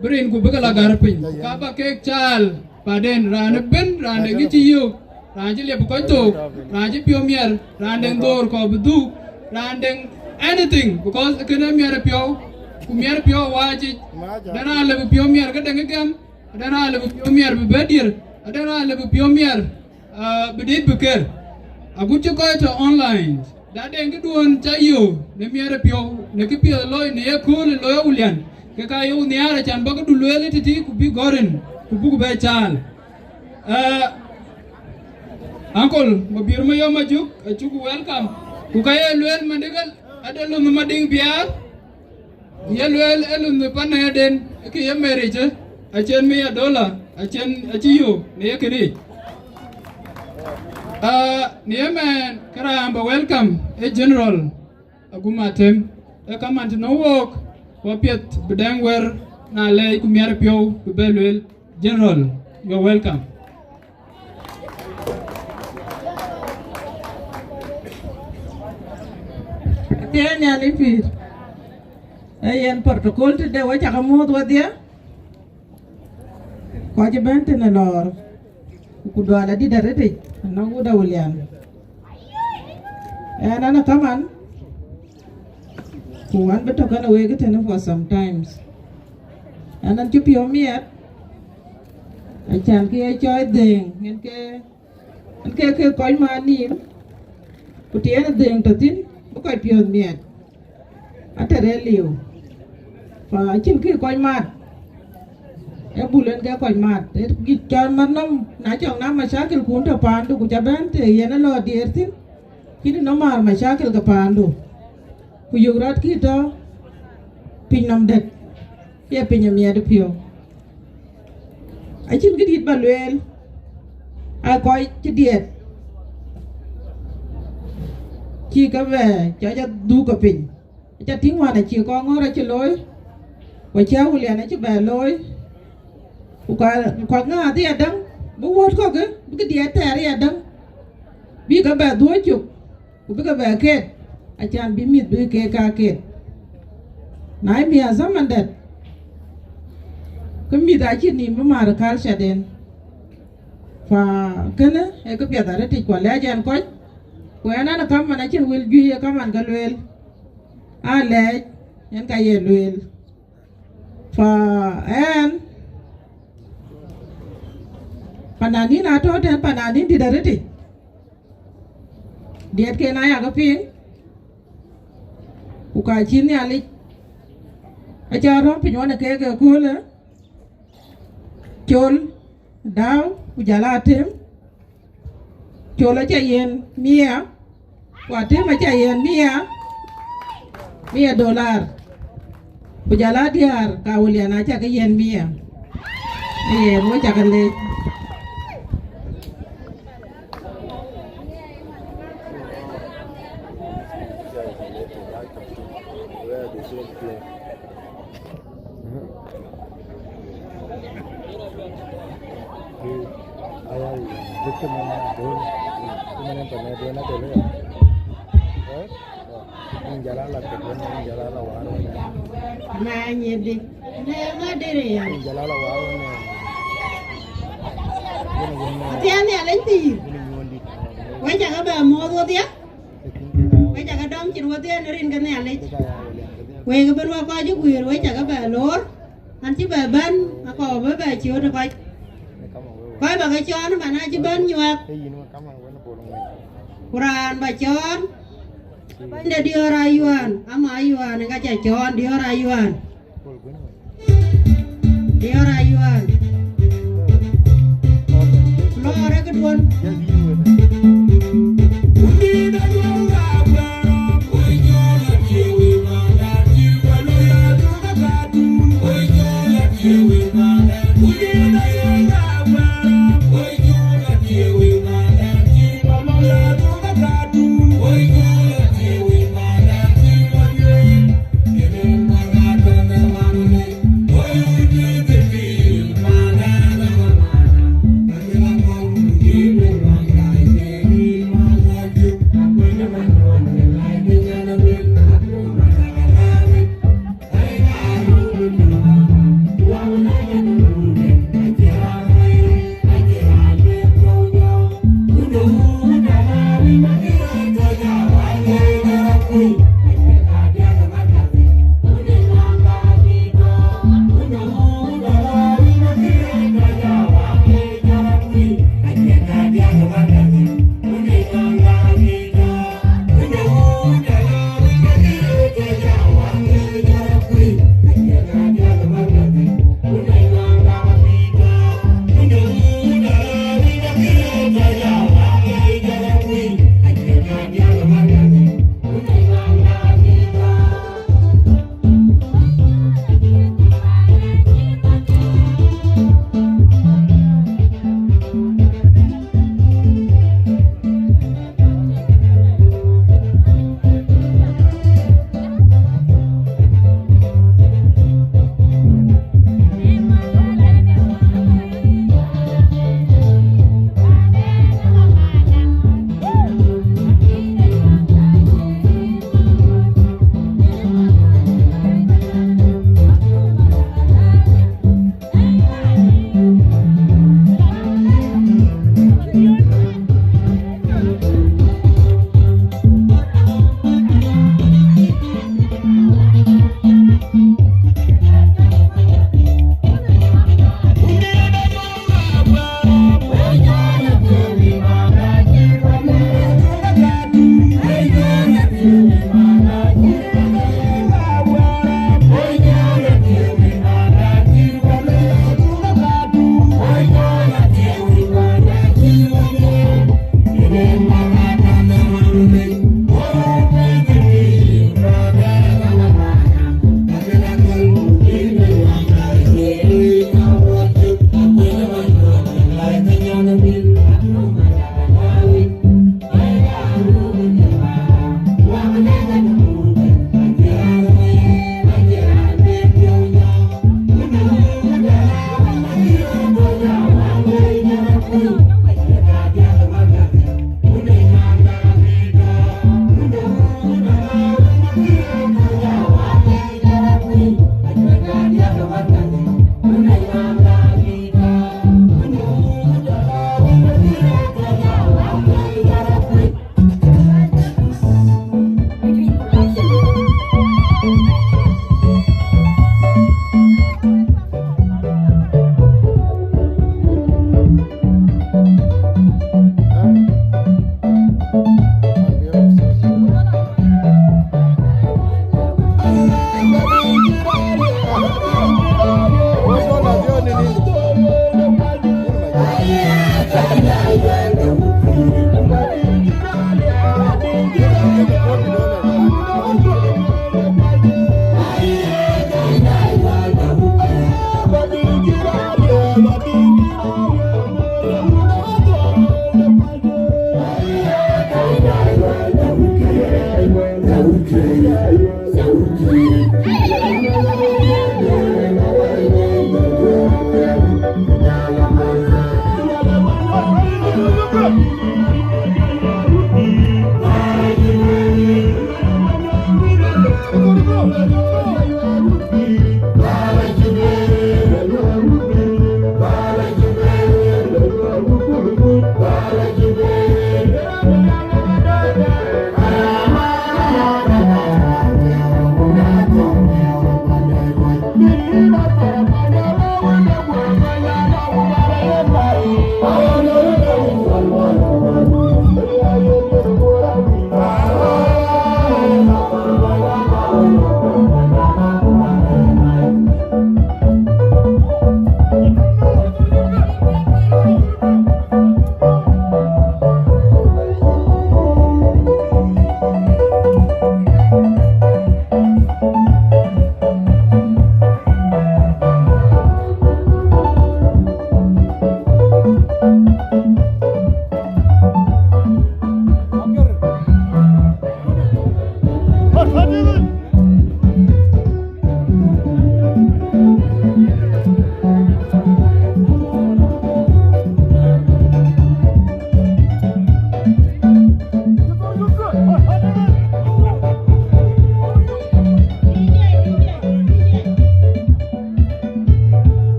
bï rin ku bï ke la gär piny. Ku ka ba kek caal, baden raan ëbën, raan de ŋic cï yök, raan cï liep kɔc thok, raan cï piɔ̈u miɛr, raan deŋ dhoor kɔ̈u bï dhuk, raan deŋ anything, because kënë miɛr ë piɔ̈u, ku miɛr ë piɔ̈u awaacic. Aden raan lëu bï piɔ̈u miɛr ke deŋ ë gɛm, aden raan lëu bï piɔ̈u miɛr bï bɛ diër, aden raan lëu bï piɔ̈u miɛr, ah, bï dit bï ker. Agut cï kɔc tɔ online, da deŋ këduön ca yök në miɛr ë piɔ̈u, në kë piɛth looi, në ye kööl ë looi Awulian, ke ka yök nhiaar acan bä këdu lueel ë tëtï ku bï gɔ̈r rin, ku buk bɛ caal. Eh, Uncle Mabior Mayom Majuk, acuk welcome. Ku ka ye lueel Madiŋ, ade lunh Madiŋ Biaar, ye lueel ë lunh panëden, ke ye marriage, acien mia dollar, acien acï yök në ye këric. Ah, në ye mɛn, ke raan bä welcome, ë General Agum Atem, ë kaman të nɔ̈k wook, ku apiɛth bï dɛŋ wɛ̈r, na lɛɛc ku miɛr piɔ̈u bï bɛ lueel. General, you're welcome. Aciɛɛŋ Nhialic pïïr. Ee yen protocol tëde we cak muɔ̈th wedhie. Kɔc ëbɛ̈n tënë lɔɔr, ku dual adït arëtic, anɔŋ wut Awulian. Ɣɛn an, kaman, ku ɣɛn bï tɔ̈ kënë wek tënë for sometimes. Ɣɛn an cï piɔ̈u miɛt, acan kë ye cɔɔc dhëëŋ, yen ke, yen ke, ke kɔc mat nïïm, ku të yen dhëëŋ tɔ̈ thïn, bï kɔc piɔ̈ɔ̈th miɛt. Atɛ̈rɛ liu, pa acïn kë kɔc mat, ee bul en ke kɔc mat, ee gït cɔl mat nɔm, na cɔk na macakil kun tɔ̈ paandu, ku ca bɛ̈n të yen ë lɔ diëër thïn, cïn nɔm määr macakil ke paandu, ku yök rɔt kï tɔ̈ piny nɔm dɛ̈t, ye piny ë miɛt ë piɔ̈u. Acïn këdït bä lueel, aa kɔc cï diɛt, cï ke bɛ cɔc adhuk ke piny. Aca tïŋ wään acï kɔŋ ŋɔ̈ɔ̈r acï looi, ku acï Awulian acï bɛ looi, ku ka, ku ka ŋääth ë adäŋ, bï wuɔ̈t kɔ̈k, bï këdï athɛɛr ë adäŋ, bï ke bɛ dhuɔ̈c cök, ku bï ke bɛ ket, acan bï mïth bï keek ka ket. Na ë miäk zaman dɛ̈t, ke mïth acïn nïïm bï määr culture den. Fa kënë ee këpiɛth arëtic, ku alɛɛc ɛn kɔc, ku ɛn an, kaman acïn wël juëc ee kaman ke lueel. Alɛɛc, yen ka ye lueel. Fa ɛn, pananin atɔ̈ tɛ̈n, pananin dït arëtic. Diɛtken aya ke piŋ, ku ka cï Nhialic aca rɔ̈m piny ɣɔn ë keek ëköölë, col, dau, ku jɔl a tem. Col aca yen mia, ku atem aca yen mia, mia dolar, ku jɔl a diäär ka Awulian aca ke yen mia. Yen, we ca ke leec. Where the same play. Mhm. Ai, ai, duk cï man adöl, cï man ë pan adöl adöl ya. Eh? Wën jal ala kek wën, wën jal ala war wën. Ma nyidi, ne ma diri ya. Wën jal ala war wën. Wën, wën, athian ya leny pïïr. Wën nyuɔn dit. Wën cakë bɛ muɔ̈th wodhia. Wek cakë dɔm cin wodhie në rin ke Nhialic. Wek ëbën wek kɔc cï guiir, wek cakë bɛ loor. An cï bɛ bɛ̈n, akɔɔr bï bɛ ciööt ë kɔc. Kɔc bä ke cɔɔl man acï bɛ̈n nyuäk. Ku raan bä cɔɔl, bɛ̈nyde diöör ayuan, ama ayuan, ka cä cɔɔl diöör ayuan. Diäär ayuan. Lɔɔr ë këduön.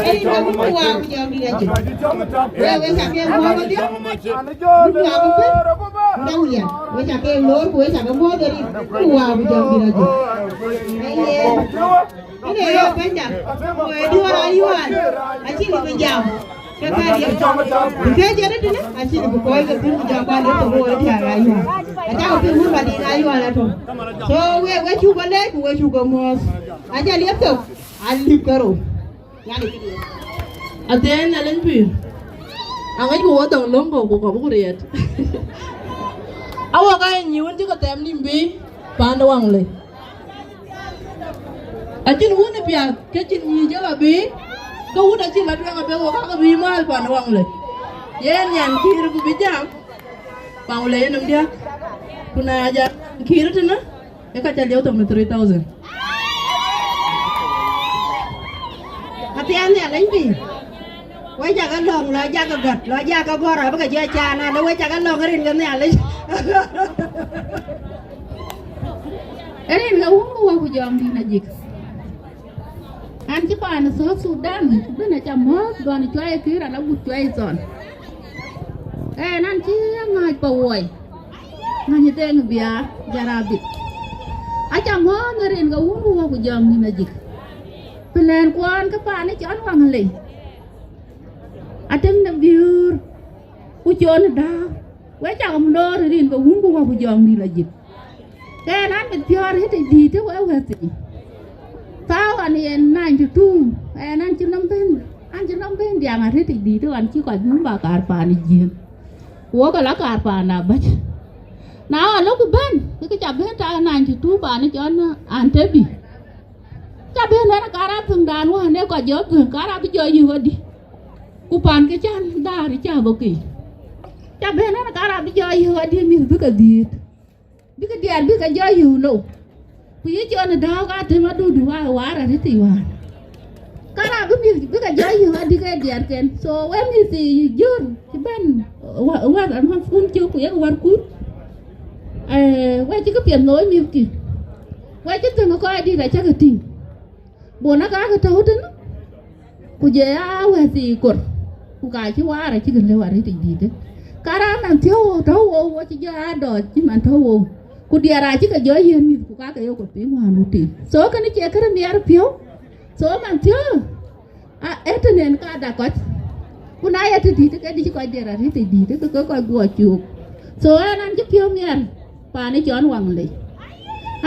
Ei, na wun ku wa ku jɔŋdït ajï. Wek, wek ca ke muɔ̈ɔ̈th wadhiɛ. Ku wa ku piny. Dau liɛl. Wek ca ke loor ku wek ca ke muɔ̈ɔ̈th wadhiɛ. Ku wa ku jɔŋdït ajï. Aye. Ënë ye pɛ̈nyda. Ku ë duɔ̈ɔ̈r ayual. Acï lëu bï jam. Ke ka diɛt. Ke jɛn ëtënë, acïn bï kɔc ke thïn ku jɔ kuan ë thok woi diäär ayual. Acä ke piŋ wun ba diit ayual atɔ̈. So, we, we cuk ke leec ku we cuk ke muɔ̈ɔ̈th. Acä liep thok, alip ke rou. Nhialic këdiɛ̈. Athiɛɛn Nhialic pïïr. Aŋic ku wä dɔŋ löŋ kɔ̈u ku kɔ̈u ku riɛt. Awɔ ka ye nyic wën cï ke thɛm nïm bï paan de waŋ lei. Acïn wun ë piath, ke cïn nyïïc ë lɔ bï, ke wun acïn lɔ tueŋ abï, wo kakë bï mäl pan waŋ lei. Yen nyan kïïr ku bï jam, pan lei yen nɔm diäk. Ku na jam kïïr tënë, ë ka ca lieu thok në three thousand. Athiɛɛn Nhialic pïïr. Wek cak lɔ̈ŋ, lɔ jak gɔ̈t, lɔ jak bɔ̈ rɔt, bï ke jɔ caan, alë wek cak lɔ̈ŋ rin ke Nhialic. Rin ke wun ku wä ku jɔŋdït ajik. An cï paan South Sudan bën aca mɔ̈ɔ̈th, gɔn cuai kïïr ala gut cuai thɔn. Ɛn an cï ŋääc pa wuɔi, ŋäny ë dheŋ biaar, jarabit. Aca mɔ̈ɔ̈th në rin ke wun ku wä ku jɔŋdït ajik. Pilɛɛn kuɔn ke paan ë cɔn waŋ lei. Atem de biöör, ku cɔn dääu. Wek cak mdɔɔr rin ke wun ku wä ku jɔŋdït ajik. Ke ɛn an mit piɔ̈ɔ̈r ë tëc dïït ë wek wɛ̈thii. Thaau an yen ninety two, ɛn an cï nɔm ben, an cï nɔm ben diaŋ arëtic dïït ë an cï kɔc bï bä kaar paan ë jiëën. Ku wok ala kaar paan abäc. Na ɣɔn lɔ ku bɛ̈n, ke ke ca ben tak ninety two paan ë cɔn an tëbï. Ca ben ɛn kaar a thöŋdan wään ë kɔc jɔ thöŋ, kaar abï jɔ yïk ɣödï. Ku paan ke can daar ë ca bɔ̈ ke. Ca ben ɛn kaar abï jɔ yïk ɣödï mïth bï ke dhiëët. Bï ke diɛɛr bï ke jɔ yïk lou. Ku yï cɔn ë dääu ka tem adudu wa waar arëtic wään. Kaar abï mïth bï ke jɔ yïk ɣödï ke diɛɛrken. So we mïth ë jör cï bɛ̈n wä-, wäth amathkun cök ku yek wärkun. Eh, we cï këpiɛth looi mïthkï. We cï thöŋ ë kɔc dït acäkï tïŋ. Bon aka ke tɔ̈u tënë, ku jɔ ya wɛ̈thii kor, ku ka cï waar acï kën lëu arëtic dïïtë. Ka raan man thiɔ̈u tɔ̈u wou, wo cï jɔ aa dɔɔc cï man tɔ̈u wou, ku diɛɛr acï ke jɔ yiën mïth, ku ka ke yok ku piŋ wään wutïï. So kënë cie kërë miɛɛr piɔ̈u. So man thiɔ̈u, a, ee tënën ka dak kɔc. Ku na ye të dïïtë ke dï cï kɔc diɛɛr arëtic dïïtë ke ke kɔc guɔ cook. So ɛn an cï piɔ̈u miɛɛr paan ë cɔn waŋ lei.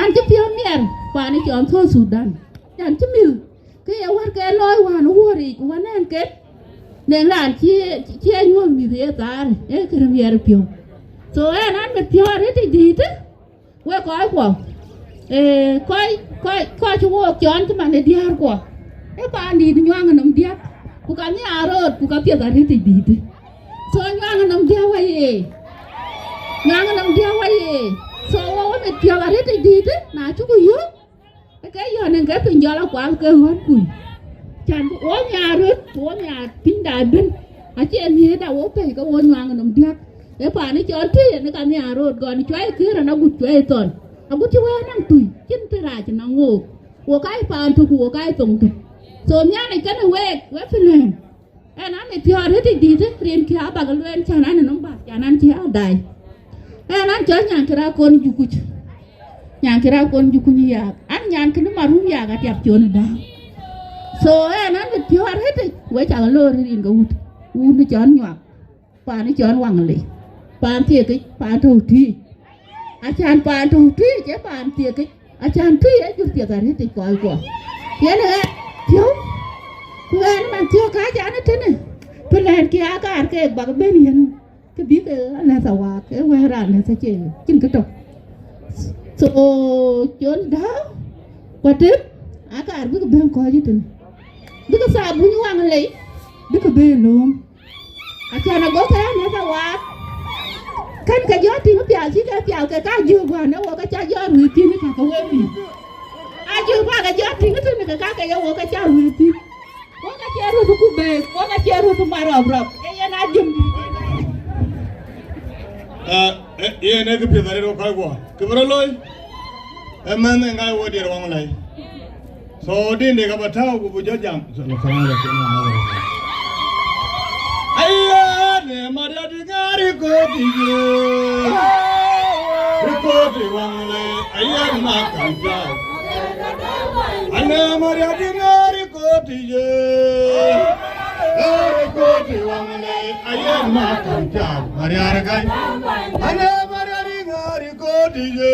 An cï piɔ̈u miɛɛr paan ë cɔn South Sudan. An cï mïth, ke ye wär ke looi wään ë wuɔ̈ric, ku wän ɛn ket, neŋ raan cie, cie nyuɔ̈th mïth ye thaar, ee kërë miɛɛr piɔ̈u. So ɛn an mit piɔ̈u arëtic dïïtë, wek kɔckuɔ, ee, kɔc, kɔc, kɔc cï wook cɔn cï man ë diäärkuɔ, ee paandït Nyuaŋ ë nɔm diäk, ku ka nhiaar röt, ku ka piɛth arëtic dïïtë. So Nyuaŋ ë nɔm diäk wä ye, Nyuaŋ ë nɔm diäk wä ye. So wo wä mit piɔ̈u arëtic dïïtë, na cuk yök, ke yɔn en ke piny jɔl akual ke ɣɔn kuc. Can wo nhiaar röt, wo nhiaar pinyda ëbën. Acie nhiëëtda wo pɛ̈i ke wo Nyuaŋ nɔm diäk. Ee paan ë cɔl tui en ka nhiaar röt gɔn cuai kër en agut cuai thɔn. Agut cï wëë naŋ tui, cïn të rac naŋ wook. Wo ka ye paan tök, wo ka ye thoŋ tök. So Nhialic kënë week, we pilëën. Ɛn an ë piɔ̈ɔ̈r ëtïc dïïtë, rin kï abak lueel can an ë nɔm bäth, can an cï aa daai. Ɛn an cɔl nyan kï rak kon jukuc. Nyan kï rak kon jukuc yääk. An nyan kï nï marum yääk atiap con ë dääu. So ɛn an ë piɔ̈ɔ̈r ëtïc, we cak loor rin ke wut. Wun ë cɔl Nyuak. Paan ë cɔl Waŋlei. Paan thiekic, paan tɔ̈u tui. Acan paan tɔ̈u tui, cie paan thiekic. Acan tui ë jur piɛth arëtic kɔckuɔ. Yen ë ɣɛn piɔ̈u, ku ɣɛn man thiɔ̈k ka can ë tënë, të lɛ̈ɛ̈tkï aa kaar keek bak ben yen, kë bï ke alɛ̈th awaak, ee wɛ̈ɛ̈r raan lɛ̈th acie cïn kë tök. So, col dääu, ku atëm, aa kaar bïk ben kɔc ë tënë. Bïk thabuny Waŋlei, bïk ben lööm. Acan ago ke ya meth awaak. Kën ke jɔ tïŋ pial cï ke pial ke ka jök wään, ee wo ke ca jɔ ruëëth thïn ka ke wek pïïr. Ajök bä ke jɔ tïŋ tënë ke ka ke ye wo ke ca ruëëth thïn. Wo ke cie ruëëth ku beek, wo ke cie ruëëth marɔp rɔp. Ee yen ajëm. Ah, eh, yen ee kë piɛth arëët wek kɔckuɔ. Kë bï rɔt looi, ee mɛnh ë ŋaai wo diɛɛr Waŋlei. So, din de ka ba tääu ku bu jɔ jam. Aye, ne Maria di ŋaari koti ye. Koti waŋle, aye ma kan tääu. Ane Maria di ŋaari koti ye. Ŋaari koti waŋle, aye ma kan tääu. Maria gai. Ane Maria di ŋaari koti ye.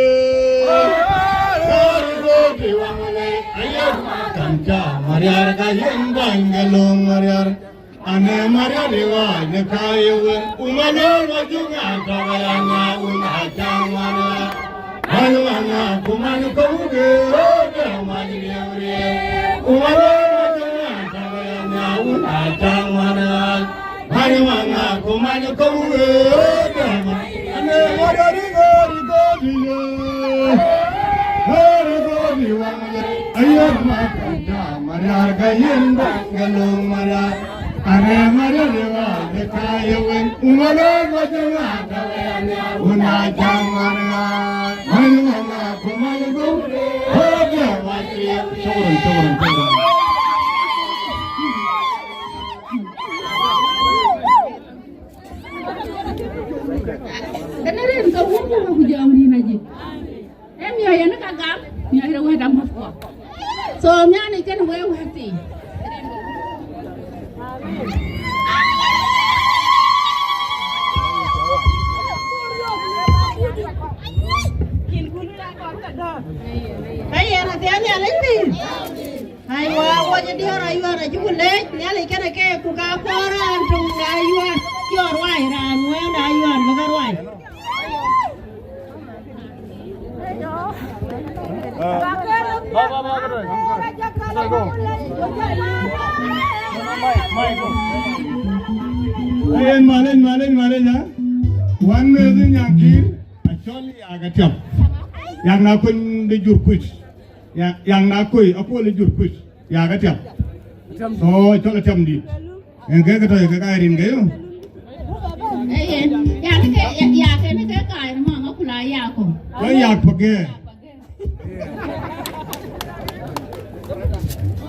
Ŋaari koti waŋle, aye ma kan tääu. Maria gai yen baŋ gelong Maria. Ane Maria di gai ne ka ye wen. Umalo ma junga ta ya na una chang Maria. Manu manga kumanu kawuge, oda mani yewre. Kumanu manga tabayanya una changwana. Manu manga kumanu kawuge, oda mani. Ane warari gori gori ye. Gori gori wangale. Ayar makanta mariar gayen bangalo mariar. Are mare de wa de kaye wen. Umalo wa de wa da wa ya ne. Una chang wa ne. Mani wa ma ko mani go. Ho de wa de. Shukran, shukran, shukran. Kana ren ka wuku ku jam ni na ji. Ee miɔ̈c yen ka gam, miɔ̈c rɔt wɛ̈t amäthkuɔ. So, Nhialic kënë wek wɛ̈t thii. Ka yen athiɛɛn Nhialic thii. Aiwa, wɔ jɔ diɔ̈ɔ̈r ayuɔ̈ɔ̈r acï ku leec, Nhialic kënë ke ku ka kɔɔr raan töŋ de ayuɔ̈ɔ̈r, cï ɣɔn ruai raan wëën de ayuɔ̈ɔ̈r bï ke ruai. Yen malec, malec, malec, ha? Wan meth Nyankïr, acɔl yak atiam. Yak na kony de jur kuc. Ya, yak na kony, akol de jur kuc. Yak atiam. So, cɔl atiam dït. En ke ke tɔ̈ ke ka rin ke yo. Ee, yen. Ya ke, ya, ya ke ne ke ka en ma ma kula ya ko. Wa ya page. Salam alaikum.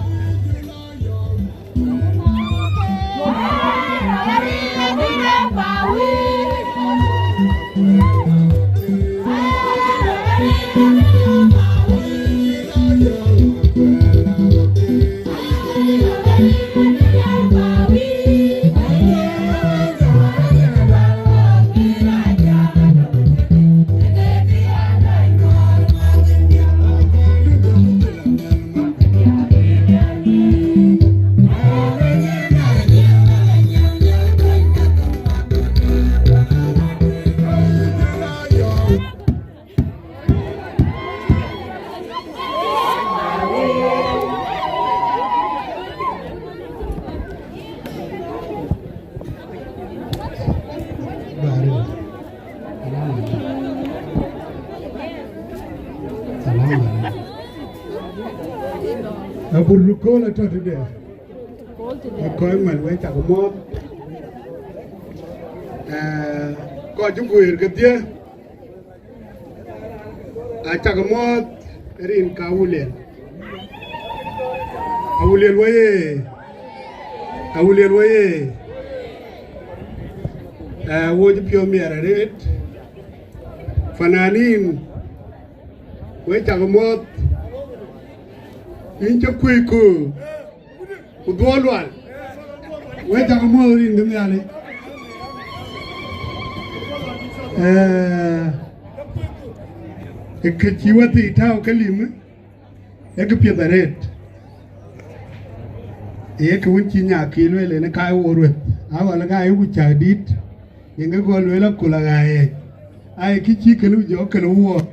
Salam alaikum. Abur lukol atɔ̈ tëde. Akɔc man wek cak muɔ̈th. Eh, kɔc cï guëër kedhie. Acak muɔ̈th rin ka Awuliel. Awuliel weye. Awuliel weye. Eh, wo cï piɔ̈u miɛt arëët. Fananin, wek cak muɔ̈th. Yïn cï kuc ku. Ku dhuɔl lual. Wek cak muɔ̈th rin ke Nhialic. Eh, ë kë cï wethii tääu ke lim, ë kë piɛth arëët. Ee kë wën cï Nyankïr lueel en ka wo rueth. Awal ka ayeku cäk dït. Yen ke gɔl lueel akol aɣaaye. Aye kë cï kënë jɔ kënë wuɔɔr.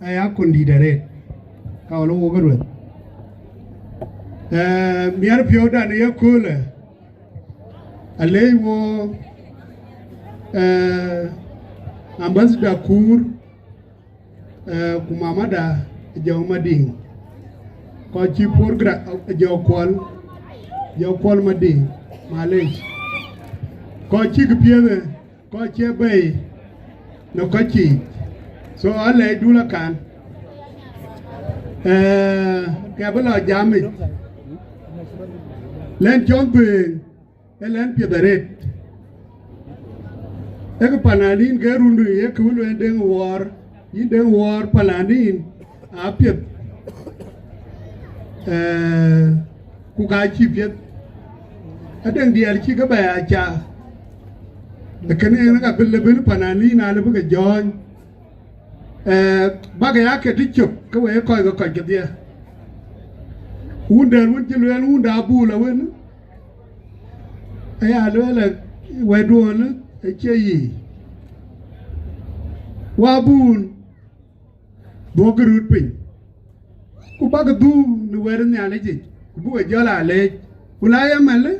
Aya kɔn dït arëët, ka ɣɔn wok rueth. Eh, miɛt piɔ̈udan ë yeköölë, alec wo, eh, Ambassador Kuur, eh, ku mamada Jɔu Madiŋ. Kɔc cï program, eh, Jɔu Kuɔl, Jɔu Kuɔl Madiŋ, malec. Kɔc cïk piɛth, kɔc cie bɛ̈i në kɔc cïï. So, alɛɛcdun akan. Ee, ke bï lɔ jamic, lɛn cɔn dhuëëŋ, ee lɛn piɛth arëët. Ee kë pananin ke run, ee kë wën luɛɛn Deŋ Wuɔɔr, yïn Deŋ Wuɔɔr pananin apiɛth. Ee, ku ka cï piɛth. Adeŋ diɛɛr cï ke bɛ ya ca. Ee kënë en ka bï lëbën pananin alëbï ke jɔɔny. Ee, bäk ya ke tï cök, ke we kɔc ke kɔc kedhie. Wun dɛ̈t wën cï lueel wun da Abul awën, aya lueel ë wɛ̈tduön ë cie yic. Wa Abul, dhuɔ̈kkë röt piny. Ku bäk dhuk në wɛ̈t Nhialic yic, ku bï we jɔl aa leec. Ku na ye mɛlë,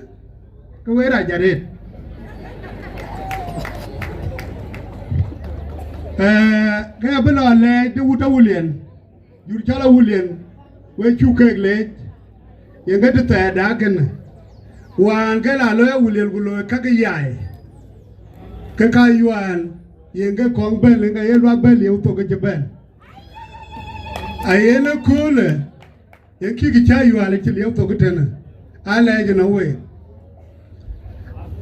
ke we rac arëët. Ee, ke abï lɔ leec de wut Awulian, jur cɔl Awulian, we cuk keek leec, yen ke të thɛɛrda kënë. Wään ke la looi Awulian ku looi käk yai, ke ka yuään, yen ke kɔŋ bɛ̈n, yen ke ye luak bɛ̈n lieu thok ke cï bɛ̈n. Ayen ëköölë, yen kï kë cä yual cï liep thok tënë, aa lɛɛc ënɔŋ week.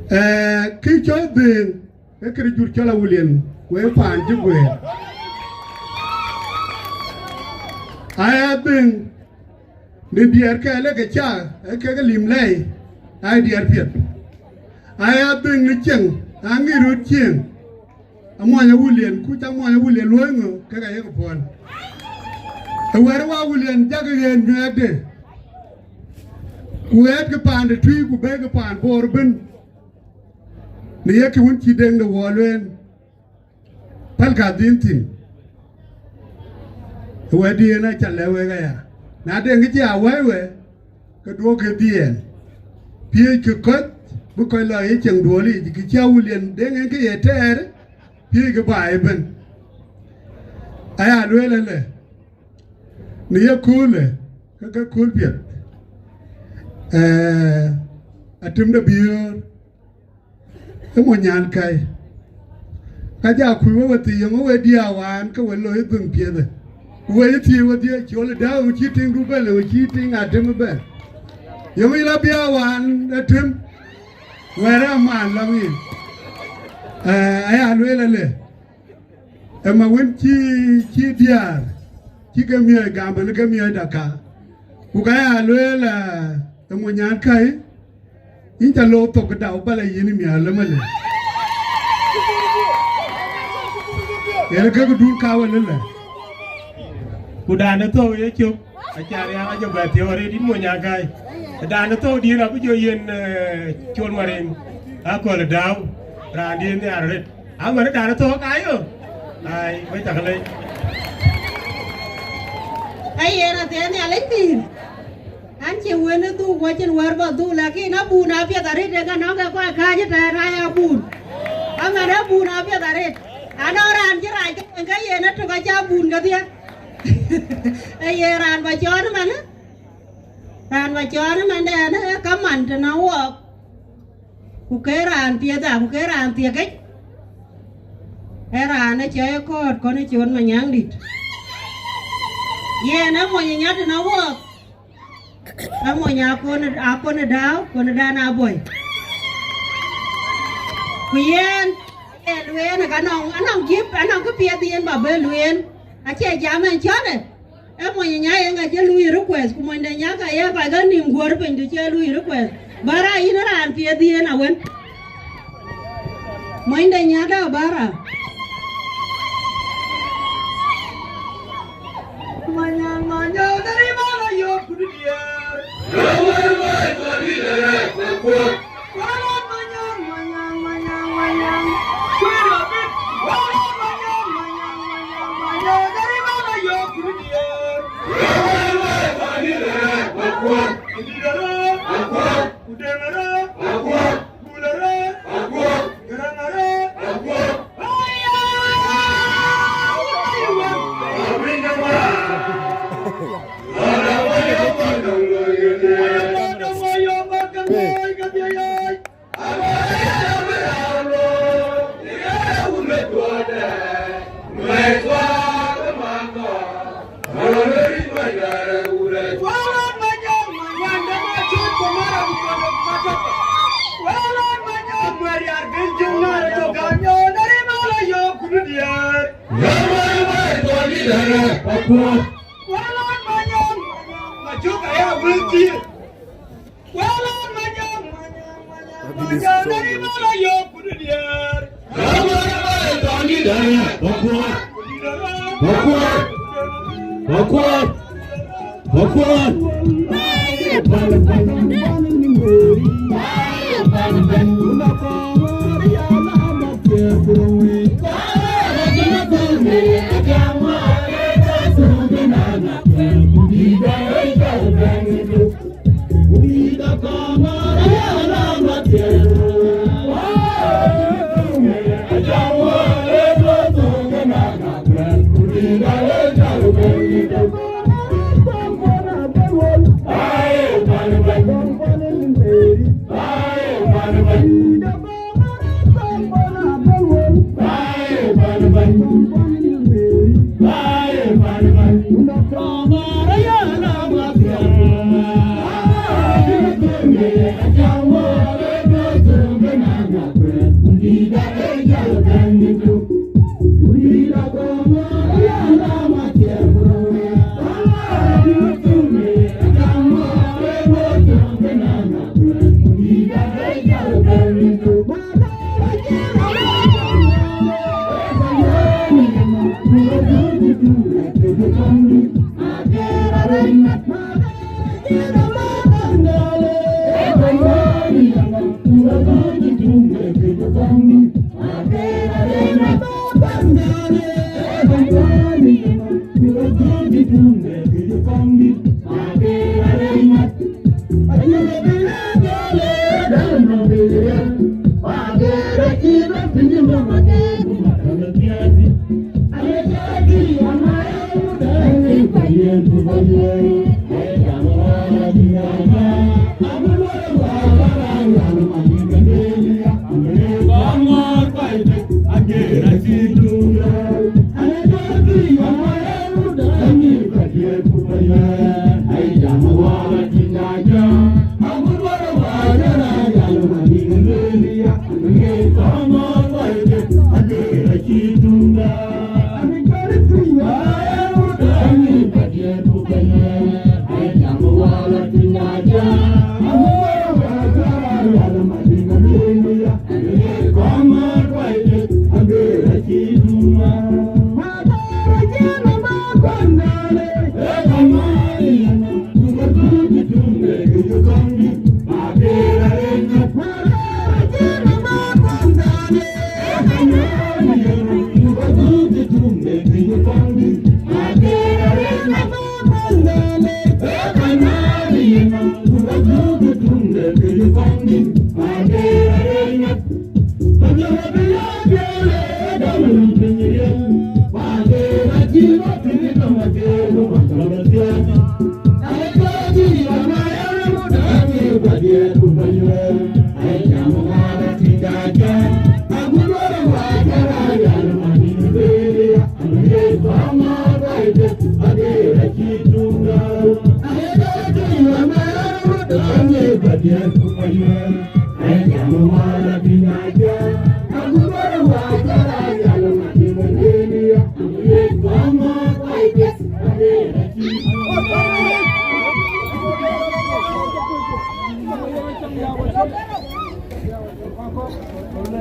Ee, kï cɔl dhëëŋ, ee këde jur cɔl Awulian, wek paan cï guëër. Aya dhëëŋ, në diɛɛr kɛɛl ee ke ca, ee kek lim lɛi, aa diɛɛr piɛth. Aya dhëëŋ në cieŋ, aŋic röt cieŋ. Amuɔny Awulian, ku ca muɔny Awulian luɔi ŋö, kek ayek puɔl. Ë wɛ̈t wa Awulian, jakï ɣeen nyuɛɛkde, ku ɣɛɛtkï paande tui, ku bɛ̈ɛ̈ikï paan Bor ëbën, në yekï wën cï Deŋ de Wuɔɔr lueel, pälkï adhil thïn. Ë wɛ̈tdiɛn aca lɛ̈k wek aya, na Deŋ kë cï a wɛ̈i we, ke duɔ̈kkë dhiɛɛl, piööckë kɔc, bï kɔc lɔ ye cieŋ duɔ̈ɔ̈l yiic, kë cï Awulian Deŋ en ke ye tɛɛr, piööckë baai ëbën. Aya lueel ëlë, në ye köölë, ke ke kööl piɛth. Ee, atem de biöör, ë mony nyan kai. Ka ja kuc we we thii, yeŋö we diaa wään ke we loi dhöŋ piɛthë? Ku we ye thii wedhie, col ë dääu, cï tiŋdu bɛ̈n, ë cï tiŋ atem bɛ̈n. Yeŋö yï la biaa wään atem? Wɛ̈ɛ̈r ë amaan lɔ ŋic. Ee, aya lueel ëlë, ë ma wën cï, cï diäär, cï ke miɔɔc gam, bɛ̈n ke miɔɔc daka. Ku ka ya lueel, ee, ë mony nyan kai, yïn ca look thok këda, ba la yïn miäk lë malë. Yen ke këdun ka we lëlë. Ku dan ë thou ye cök, aca riaak ajɔ bɛ thiɔ̈k arëët, yïn mony nyan kai. Dan ë thou diën abï jɔ yen, ee, col marin, akɔl ë dääu, raandiën nhiaar arëët. Aman dan ë thou ka yo. Ai, we cak lec. Aye, na thiɛɛn Nhialic pïïr. An, cï wën ë dhuk, wä cïn wɛ̈ɛ̈r bä dhuk, lakin abun apiɛth arëët, ë ka nɔŋ ke kɔc kääc ëtɛ̈ɛ̈n, aa abun. Aman abun apiɛth arëët. Anɔŋ raan cï rac ke, ke yen ëtök acä abun kedhie. Ee yen raan bä cɔɔn ëmën, raan bä cɔɔn ëmën dɛn, ee ka man tënë wɔɔk. Ku ke raan piɛth, ku ke raan thiekic. Ee raan ë cɔɔi kɔ̈ɔ̈t kɔn ë cɔɔt Manyaŋdït. Yen ë mony ë nyat tënë wɔɔk. Ë mony akon, akon ë dääu, kon ë dan abɔi. Ku yen, ë lueel, ka nɔŋ, anɔŋ jïp, anɔŋ kë piɛth yen bä bë lueel. Acie jam ɛn cɔ̈në. Ë mony ë nya yen ka cï lui request, ku mony de nya ka ye kɔc ke nïm guɔ̈r piny, të cï lui request. Bära yïn raan piɛth yen awën. Mony de nya da bära. Manyang, manyang, dari mana yo kudu dia. Manyang, manyang, manyang, manyang. Akuɔɔr. Akuɔɔr. Akuɔɔr. Akuɔɔr.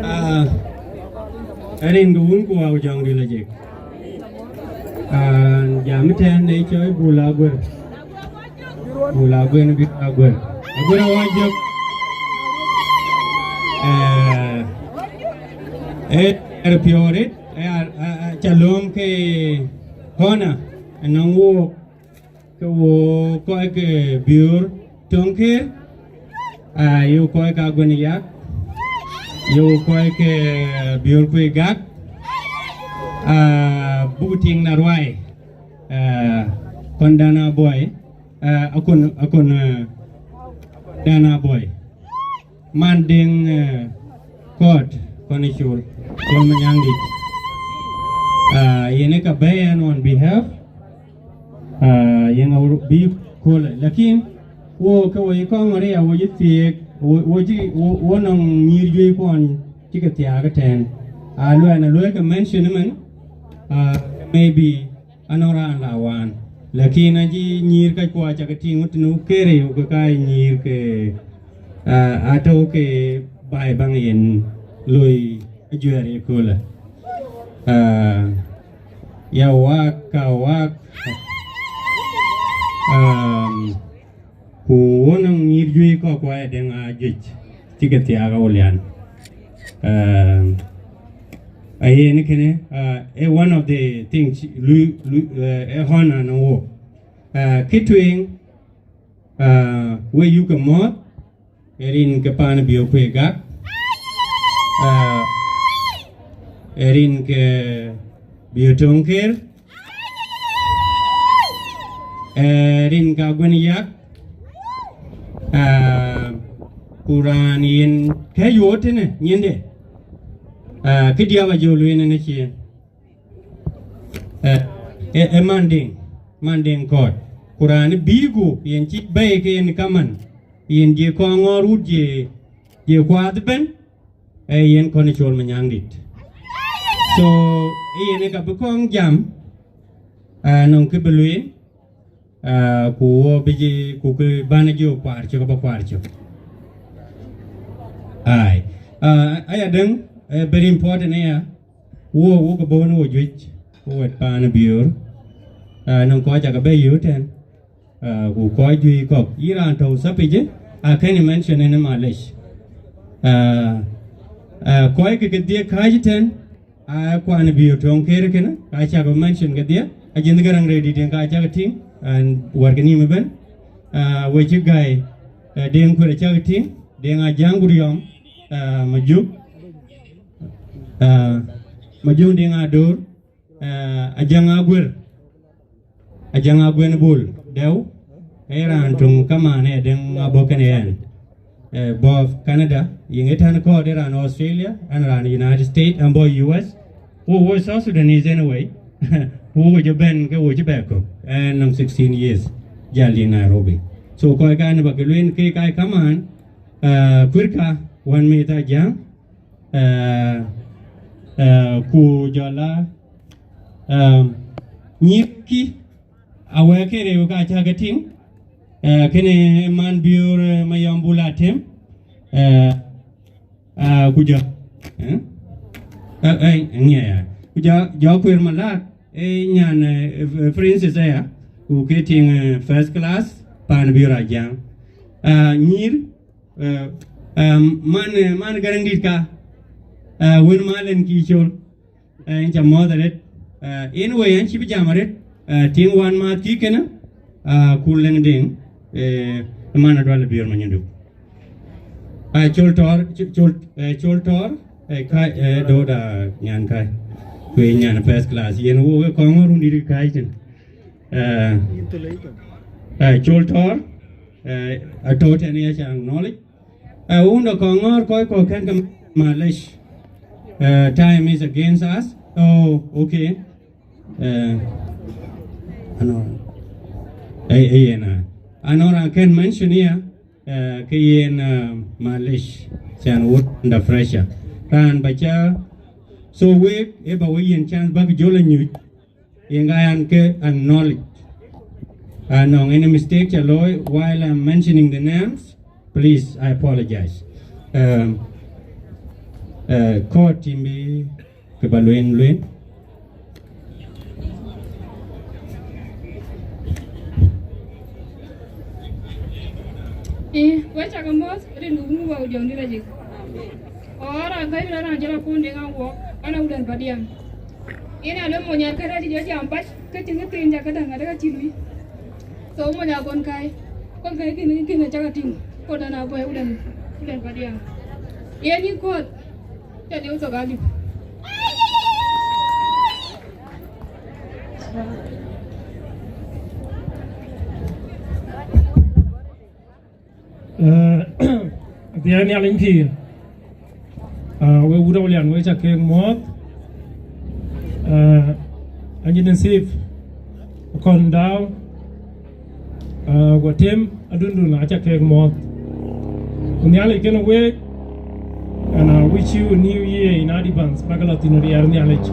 Ah, rin ke wun ku wau jɔŋ dï la jek. Ah, jam tɛ̈n ë cɔi Bul Aguer. Bul Aguer, Bul Aguer. Aguer awä jök. Eh, eh, er piɔ̈ɔ̈rit, eh, ah, ah, ah, ca lööm ke kɔnä, ënɔŋ wook, ke wo kɔc ke Biöör Töŋkër, ah, ye kɔc ke Aguer Yak, ye kɔc ke Biöör Kuei Gak, ah, buk tiŋ na ruai, ah, kɔn dan Abuɔi, ah, akɔn, akɔn, ah, dan Abuɔi. Man Deŋ, eh, Kɔt, kɔn ë Col, Col Manyaŋdït. Ah, yen ë ka bɛ̈ɛ̈i ɛn on behalf, ah, yen ŋa bï köölë. Lakin wo ke wo ye kɔŋ ŋɔ̈r ya wo ye thiëëk, wo, wo cï, wo, wo nɔŋ nyïïr juëc kuɔn cï ke thiaak ëtɛ̈ɛ̈n. Ah, luɛn, luɛn ke mention ëmën, ah, maybe Anɔŋ raan la wään, lakin acï nyïïr ka kuɔ ca ke tïŋ tënë kërë, ku ka nyïïr ke, ah, atɔ̈u ke baai baŋ yen loi ajuɛɛr ëköölë. Ah, ya wak ka wak, um, ku won nyïïr juëc kɔ̈k kuɔ ya deŋ a juëc cï ke thiaak awulian. Um, ayen kënë, uh, e one of the things lui, lui, uh, e hɔn an wok. Uh, kë tueŋ, uh, we yuk ke mɔ̈ɔ̈th, e rin ke paan Biöör Kuei Gak, uh, e rin ke Biöör Töŋ Ker, e rin ke Aguën Yak, uh, ku raan yen kɛ̈c ɣööt tënë nyinde, uh, kë diäk ajɔ lueel ënë cien. Eh, eh, eh, Mandeŋ, Mandeŋ kɔɔt. Ku raan bï gup, yen cï bɛ̈ɛ̈i ke yen kaman, yen je kɔn ŋɔɔr wut je, je kuaath ëbɛ̈n, eh, yen kɔn cɔl Manyaŋdït. So, eh, yen ë ka bï kɔn jam, eh, nɔŋ kë bï lueel, eh, ku wo bï je, ku kë bän jo kuaar cök, abä kuaar cök. Ai. Ah, aya däŋ, eh, very important aya. Wo, wo ke bɔ̈ në wo juëc, wo wɛ̈t paan Biöör. Ah, nɔŋ kɔc ca ke bɛ̈ɛ̈i yöök tɛ̈n, ah, ku kɔc juëc kɔ̈k. Yïn raan tɔ̈u thapic, akënë mention ënë malec. Ah, ah, kɔc ke kedhie kääc tɛ̈n, ah, kuan Biöör Töŋ Ker kënë, ka ca ke mention kedhie, Ajënh Gäräŋ Rɛ̈ɛ̈dït yen ka ca ke tïŋ, and wärkë nïïm ëbɛ̈n. Ah, we cï gäi, eh, Deŋ Kuer ca ke tïŋ, Deŋ Ajaŋ Guriɔm, ah, Majuk. Ah, Majöŋ Deŋ Adoor, ah, Ajaŋ Aguër, Ajaŋ Aguën Bul Dɛ̈u, ee raan töŋ kamaan ë Deŋ abɔ̈ kënë ɣɛn. Eh, bɔ̈ Canada, yen ë tɛ̈n kɔɔt ë raan Australia, ɣɛn raan United States, ɣɛn bɔ̈ U S. Wo, wo South Sudanese anyway. Wo, wo jɔ bɛ̈n ke wo cï bɛ kɔ̈k. Ɣɛn nɔŋ sixteen years, jäl yï Nairobi. So, kɔc kan ba ke lueel ke kac kamaan, ah, kuërka, wän mïth Ajaŋ, eh, eh, ku jɔl a, eh, nyïïrkï, awɛ̈ɛ̈r ke rëëu ka ca ke tïŋ, eh, kënë man Biöör, eh, Mayɔm Bul Atem, eh, ah, ku jɔ, eh? Eh, eh, ŋiɛc ya. Ku jɔ, jɔ Kuer Malak, eh, nyan, eh, Princess aya, ku ke tïŋ, eh, first class, paan Biöör Ajaŋ. Ah, nyïïr, Eh, eh, man, eh, man Gäräŋdït ka, eh, wën malën kï col, eh, yen ca mɔ̈ɔ̈th arët. Eh, anyway, ɣɛn cï bï jam arët, eh, tiŋ wän maath kï kënë, ah, ku lëŋ Deŋ, eh, man Adual Biöör Manyinduk. Ah, col tɔɔr, co-, col, eh, col tɔɔr, eh, ka, eh, dooda nyan kai. Ku ye nyan first class, yen wo, wo kɔŋ run dït kääc tën. Eh, eh, col tɔɔr, eh, atɔ̈u tɛ̈n ya ca acknowledge. Eh, wunda kɔŋ ŋɔ̈ɔ̈r kɔc kɔ̈k kën ke malec. Eh, time is against us. Oh, okay. Eh, anɔŋ, eh, eh, yen, ah. Anɔŋ raan kën mention ya, eh, ke yen, eh, malec. Can wut under pressure. Raan ba ca, so wek, ë ba we yen chance bäk jɔl anyuc. Yen ka yan ke acknowledge. Anɔŋ any mistake ca looi while I'm mentioning the names, please, I apologize. Um, uh, kɔɔt tim bï ke ba lueel, lueel. Eh, wek ca ke mɔ̈ɔ̈th, rin ku wun wau jɔŋdït ajik. Ɣɔn raan kɔc raan raan cï rɔt puɔ̈n deŋ awuɔɔk, ɣɛn awudan Padiaŋ. Yen alë mony an kërɛɛc jɔ jam bac, ke cïn kë thiin ca ke däŋ adë ka cï lui. So mony akon kai, kon kai kïn, kïn ca ke tïŋ, kon dan abɔ̈ awudan, awudan Padiaŋ. Yen yïn kɔ̈th, ca liu thok alip. Eh, dhiɛɛr Nhialic pïïr. Ah, wek wut Awulian, wek ca keek muɔɔth. Ah, Anyi Nasip, Kɔn Dau, ah, ku Atem Adundun, aca keek muɔɔth. Ku Nhialic kenë week, and I wish you a new year in advance, bäk lɔ thïn riɛɛr Nhialic.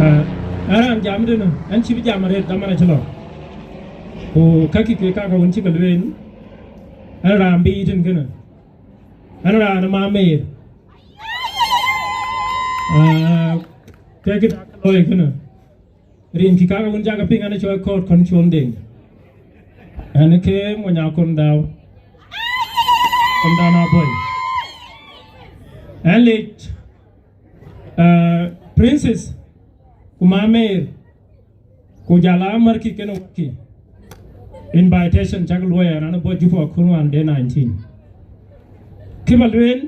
Ah, Ë raan jam tënë, ɣɛn cï bï jam arëët, dhaman acï lɔ. Ku käkï ke kaka wën cï ke lueel, ɣɛn raan bï tën kënë. Ɣɛn raan ë Mamer. Ah, ke kë dak looi kënë. Rin kï kaka wën cak piŋ, ɣɛn cɔl Kɔɔt Kɔn Cuɔl Deŋ. Ɣɛn ke mony Akon Dau. Akon Dau na boy. Ɣɛn lec, ah, Princess ku Mamer, ku jɔl a märkï kenë wäkï. Invitation cak luɔi ɣɛn, ɣɛn bɔ̈ Juba kun wan de nineteen. Kë ba lueel,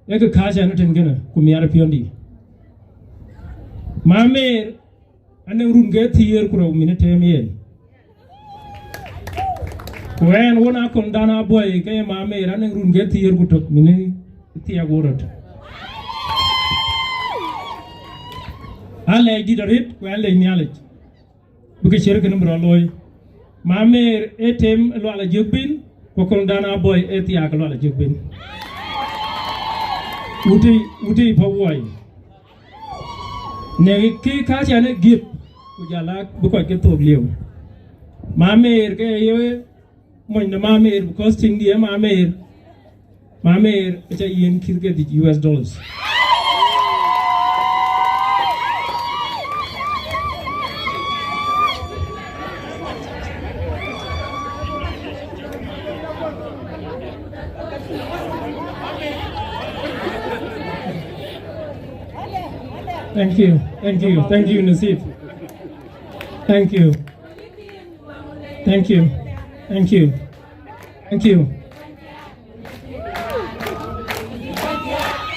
ee kë kääc ɣɛn tën kënë, ku miɛt piɔ̈ndiɛ̈. Mamer, anɔŋ run ke thiëër ku rou mïn tëëm yen. Ku ɣɛn wën Akon Dau na boy ke Mamer, anɔŋ run ke thiëër ku tök mïn thiëëk wo röt. Alɛc dït arëët, ku alɛc Nhialic. Bï kë ciɛ̈t kënë bï rɔt looi. Mamer ee tëm Lual Ajök Bin, ku Akon Dau na boy ee thiaak Lual Ajök Bin. Wutic, wutic pɔ̈k wuɔi. Në kë kääc ɣɛn ë gift, ku jɔl a bï kɔc ke thok lieu. Mamer ke ye mony de Mamer, because tiŋdiɛ̈ Mamer, Mamer aca yiën kïth ke dhïc U S dollars. Thank you, thank you, thank you, Nasib. Thank you. Thank you. Thank you. Thank you.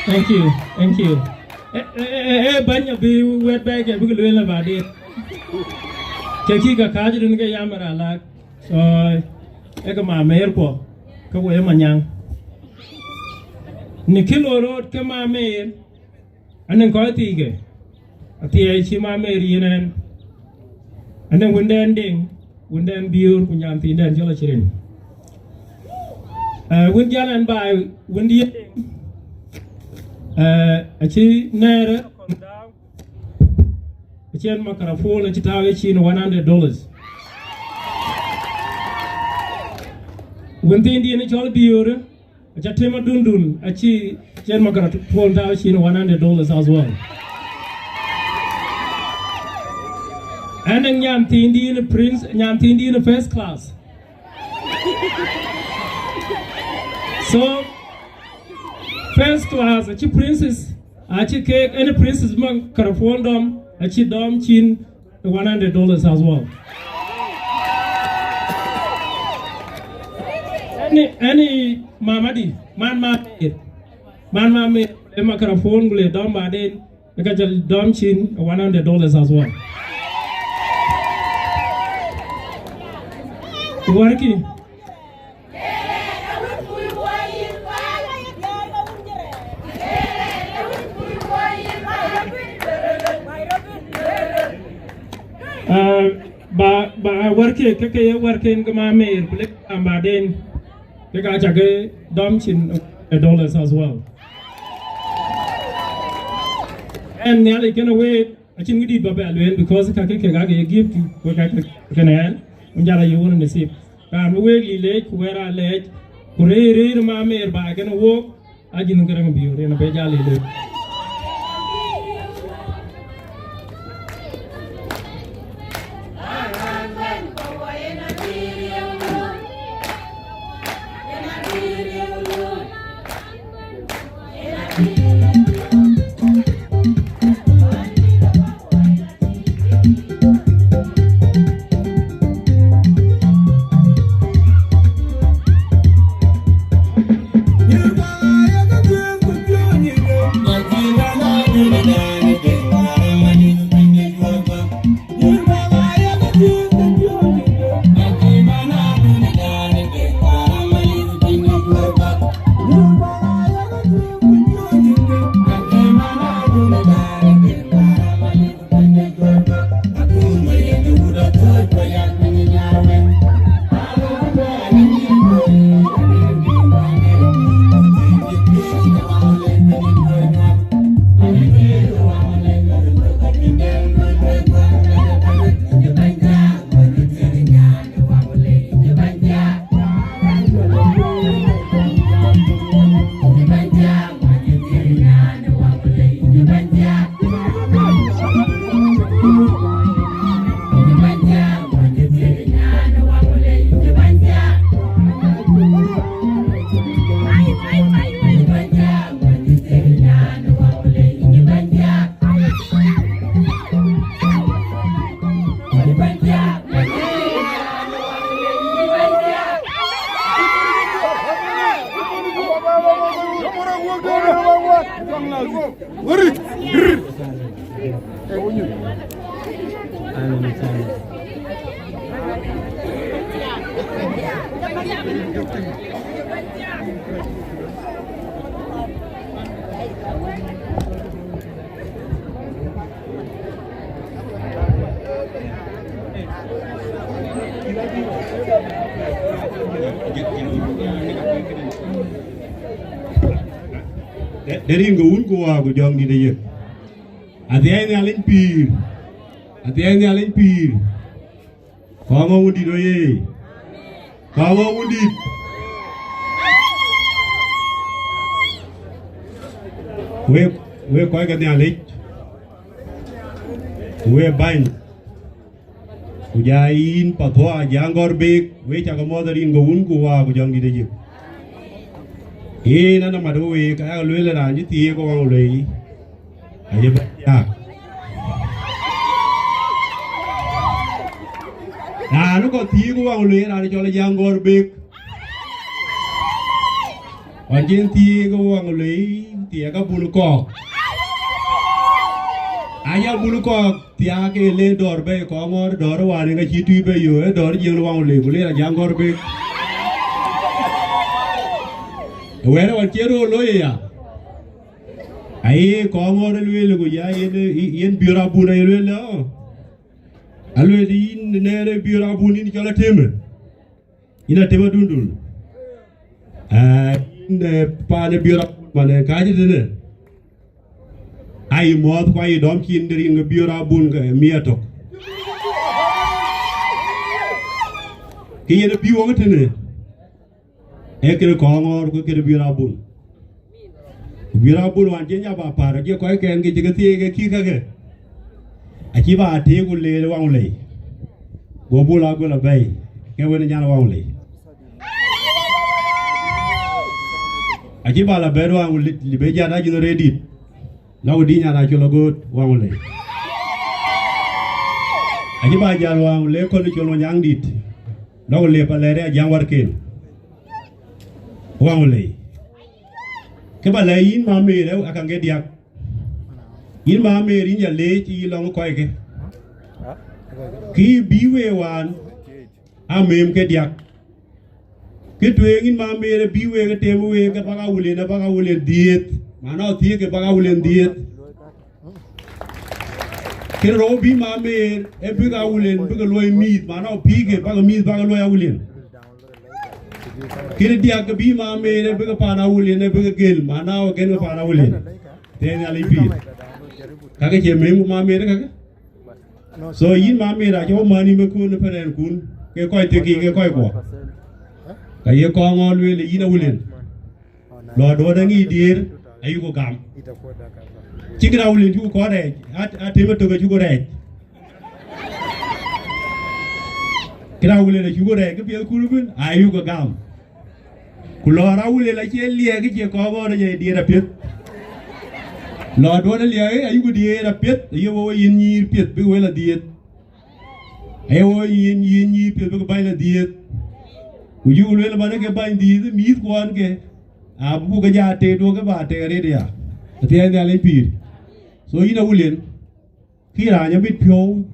Thank you. Thank you. Eh, eh, eh, eh, bäny abï wɛ̈t bɛ̈ɛ̈i ke bïk lueel na baden. Ke kï ka kääc rin ke yam ra lak. So, ee ke Mamer kuɔ, ke wo ye Manyaŋ. Në kë loi rot ke Mamer, anɔŋ kɔc thiike, athiɛɛi cï Mamer yiën ɣɛn. Anɔŋ wëndɛn Deŋ, wëndɛn Biöör, ku nyan thiindɛn cɔl Acirin. Eh, wën jäl ɣɛn baai, wëndiɛ̈ Deŋ, eh, acï nɛɛrë, acïn microphone, acï tääu ë cin one hundred dollars. Wën thiindiɛ̈n cɔl Biöör, aca tëm adundun, acï cïn microphone tääu cin one hundred dollars as well. Ɣɛn ë nyan thiindiɛ̈n Prince, nyan thiindiɛ̈n first class. So, first class, acï Princess, acï keek, any Princess microphone dɔm, acï dɔm cin one hundred dollars as well. Any, any Mamadi, man Mamer, man Mamer, ë microphone ku le dɔm baden, ë ka jɔl dɔm cin one hundred dollars as well. Wärkï. Ah, ba, ba, wärkï, ke, ke ye wärken ke Mamer, ku lek jam baden, ke ka ca ke dɔm cin, eh, dollars as well. Ɣɛn Nhialic kenë week, acïn kë dït ba bɛ lueel, because ka ke kek ake ye gift, ku ka ke kenë ɣɛn, wun jal a ye wun Nasib. Raan bï week lïc leec, ku wɛ̈t aa lɛɛc, ku rëër, rëër Mamer baai kenë wook, ajïn Garaŋ Biöör, yen abï jal lïc leec. De, de rin ke wun ku waa ku jɔŋdït ë yek. Athiɛɛi Nhialic pïïr. Athiɛɛi Nhialic pïïr. Kɔŋ ë wundït ë ye. Kɔŋ ë wundït. Wek, wek kɔc ke Nhialic. Wek bäny. Ku ja yïn Pathua Jaŋ Gɔ̈r Bek, wek cakë mɔ̈th rin ke wun ku waa ku jɔŋdït ë yek. Yen anɔŋ mat week, ka yak lueel raan cï thiëëk ë waŋ lei, aye bɛ̈n thiaak. Raan kɔ̈k thiëëk ë waŋ lei, raan cɔl Jaŋ Gɔ̈r Bek. Ɣɔn cïn thiëëk ë waŋ lei, thiëëk abun kɔ̈k. Aya bun kɔ̈k thiaak ke le dɔ̈ɔ̈r bei kɔŋ ŋɔ̈ɔ̈r dɔ̈ɔ̈r ë wään ë ka cï tui bei yo, ë dɔ̈ɔ̈r Jiëŋ ë waŋ lei, ku le Jaŋ Gɔ̈r Bek. Wɛ̈ɛ̈r ë ɣɔn cï röör looi aya. Aye kɔŋ ŋɔ̈ɔ̈r ë lueel ku ya yen, yen biöör abun aye lueel ë, alueel yïn nɛɛr ë biöör abun yïn cɔl Atem. Yïn Atem Adundul. Aa, yïn, ee, paan ë biöör abun man ë kääc tënë. Ai mɔ̈ɔ̈th ku ai dɔm cin de rin ke biöör abun ke miɛt tök. Kë yen bï wok tënë, ee këde kɔŋ ŋɔ̈ɔ̈r ku këde biöör abun. Ku biöör abun wään cï nya ba päär, acie kɔckɛn ke cï ke thieei ke kï käkë. Acï ba tëëk ku leer waŋ lei. Go bul agöl abɛ̈i, ke wën ë nyan waŋ lei. Acï ba la bɛ̈t waŋ lei, lip ë jat ajïn rëërdït. Lɔk dï nyan acol agoot waŋ lei. Acï ba jal waŋ lei kɔn col Manyaŋdït. Lɔk lep alɛɛr ë Ajaŋ Warken. Waŋ lei. Kë ba lɛ̈k yïn Mamer, akaŋ ke diäk. Yïn Mamer, yïn ja leec yï lɔŋ kɔckë. Kë bï wek wään, amem ke diäk. Kë tueŋ yïn Mamer, bï wek tem wek ke bäk awulen, abäk awulen dhiëëth. Manɔ thiëëk ke bäk awulen dhiëëth. Kë rou bï Mamer, ee bïk awulen, bïk luɔi mïïth, manɔ pïïk ke bäk mïïth bäk luɔi awulen. Kën diäk ke bï Mamer, ee bïk paan awulen, ee bïk gël, manɔ gën ke paan awulen. Thɛɛr Nhialic pïïr. Kakë cie mem ku Mamer kakë. So yïn Mamer, acï wok män yïn ëkun ë përɛɛnkun, ke kɔc thekï, ke kɔc kuɔ. Ka ye kɔŋ ŋɔ̈ɔ̈r lueel yïn awulen. Lɔ duɔ̈ɔ̈t aŋic diëër, ayuku gam. Cï kën awulen cuku kɔn rɛɛc, at-, Atem ëtök acuku rɛɛc. Kën awulen acuku rɛɛc, kë piɛth kun ëbën, ayuku gam. Ku lɔ̈ɔ̈r awulen acie liɛɛk, kë cie kɔŋ ɣɔn ë jɛ diëër apiɛth. Lɔ duɔ̈ɔ̈t ë liɛɛk, ayuku diëër apiɛth, aye wo yïn nyïïr piɛth, bïk wël adhiëëth. Aye wo yïn, yïn nyïïr piɛth, bïk bäny adhiëëth. Ku yïku lueel man ke bäny dhiëëth, mïïth kuɔn ke, abuk ke ja teet duɔ̈k ke ba teet arëët aya. Athiɛɛi Nhialic pïïr. So yïn awulen, kï raan amit piɔ̈u,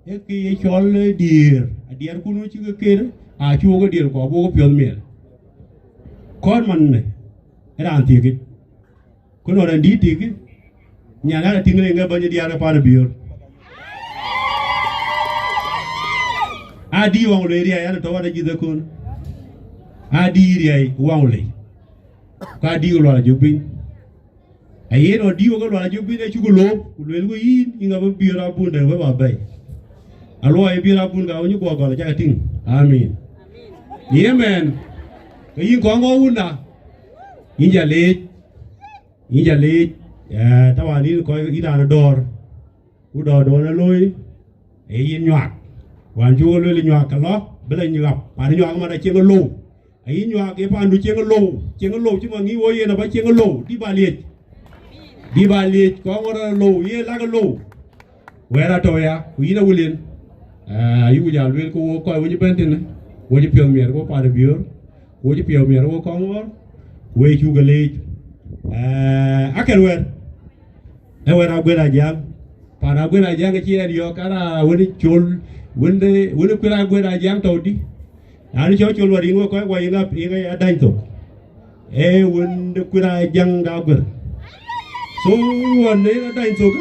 ee kë ye cɔl, ee, diëër, adiɛɛrkun cï ke ker, acuk ke diëër kɔɔr buk piɔ̈th miɛt. Kɔn man në, ee raan thiekic. Ku nɔn rɛn dïït tïkï, nyan an, atïŋ rëŋ ë bɛ̈ny diäär ë paan ë biöör. Adï waŋ lei riɛɛc an, tɔ̈u an, ajïth ëkööl. Adï riɛɛc waŋ lei. Ku adï lual ajök piny. Ayen ɣɔn dï wek lual ajök piny acuk loop, ku luelku yïn, yïn ŋa bï biöör abun dɛ̈t wek ba bɛ̈i. Aluɔi biöör abun ka weny guɔ gɔl acak tïŋ. Amin. Ye mɛn, ke yïn kɔŋ ɣɔ̈k wunda, yïn ja leec. Yïn ca leec, ee, taban yïn kɔc, yïn raan ë dɔ̈ɔ̈r, ku dɔ̈ɔ̈rduɔn ë looi, ee yïn nyuak. Wään cuk lueel nyuak ke lɔ, bï la nyuak, pan nyuak man acieŋ ë lou. Ayï nyuak ye pandu cieŋ ë lou, cieŋ ë lou cï man ŋic wo yen aba cieŋ ë lou, dï ba liec. Dï ba liec, kɔŋ ɣɔn rɔt ë lou, ye lak ë lou. Wɛ̈ɛ̈r atɔ̈u ya, ku yïn awulen. Ee, ayï ku jal lueel ke wo kɔc wo cï bɛ̈n tënë, wo cï piɔ̈th miɛt, wo pan ë biöör. Wo cï piɔ̈u miɛt wo kɔŋ ɣɔr, ku we cuk ke leec. Ee, akër wɛ̈t, Ë wɛ̈t Aguer Ajaŋ. Paan Aguer Ajaŋ acï ɛn yɔ̈ɔ̈k, ara wën col, wënde, wënde kuël Aguer Ajaŋ tɔ̈u dï? An cɔl col wär yïn wek kɔc wä yïn ap, yïn adany thok. Ee wënde kuël Ajaŋ de Aguer. So, wän ë adany thok,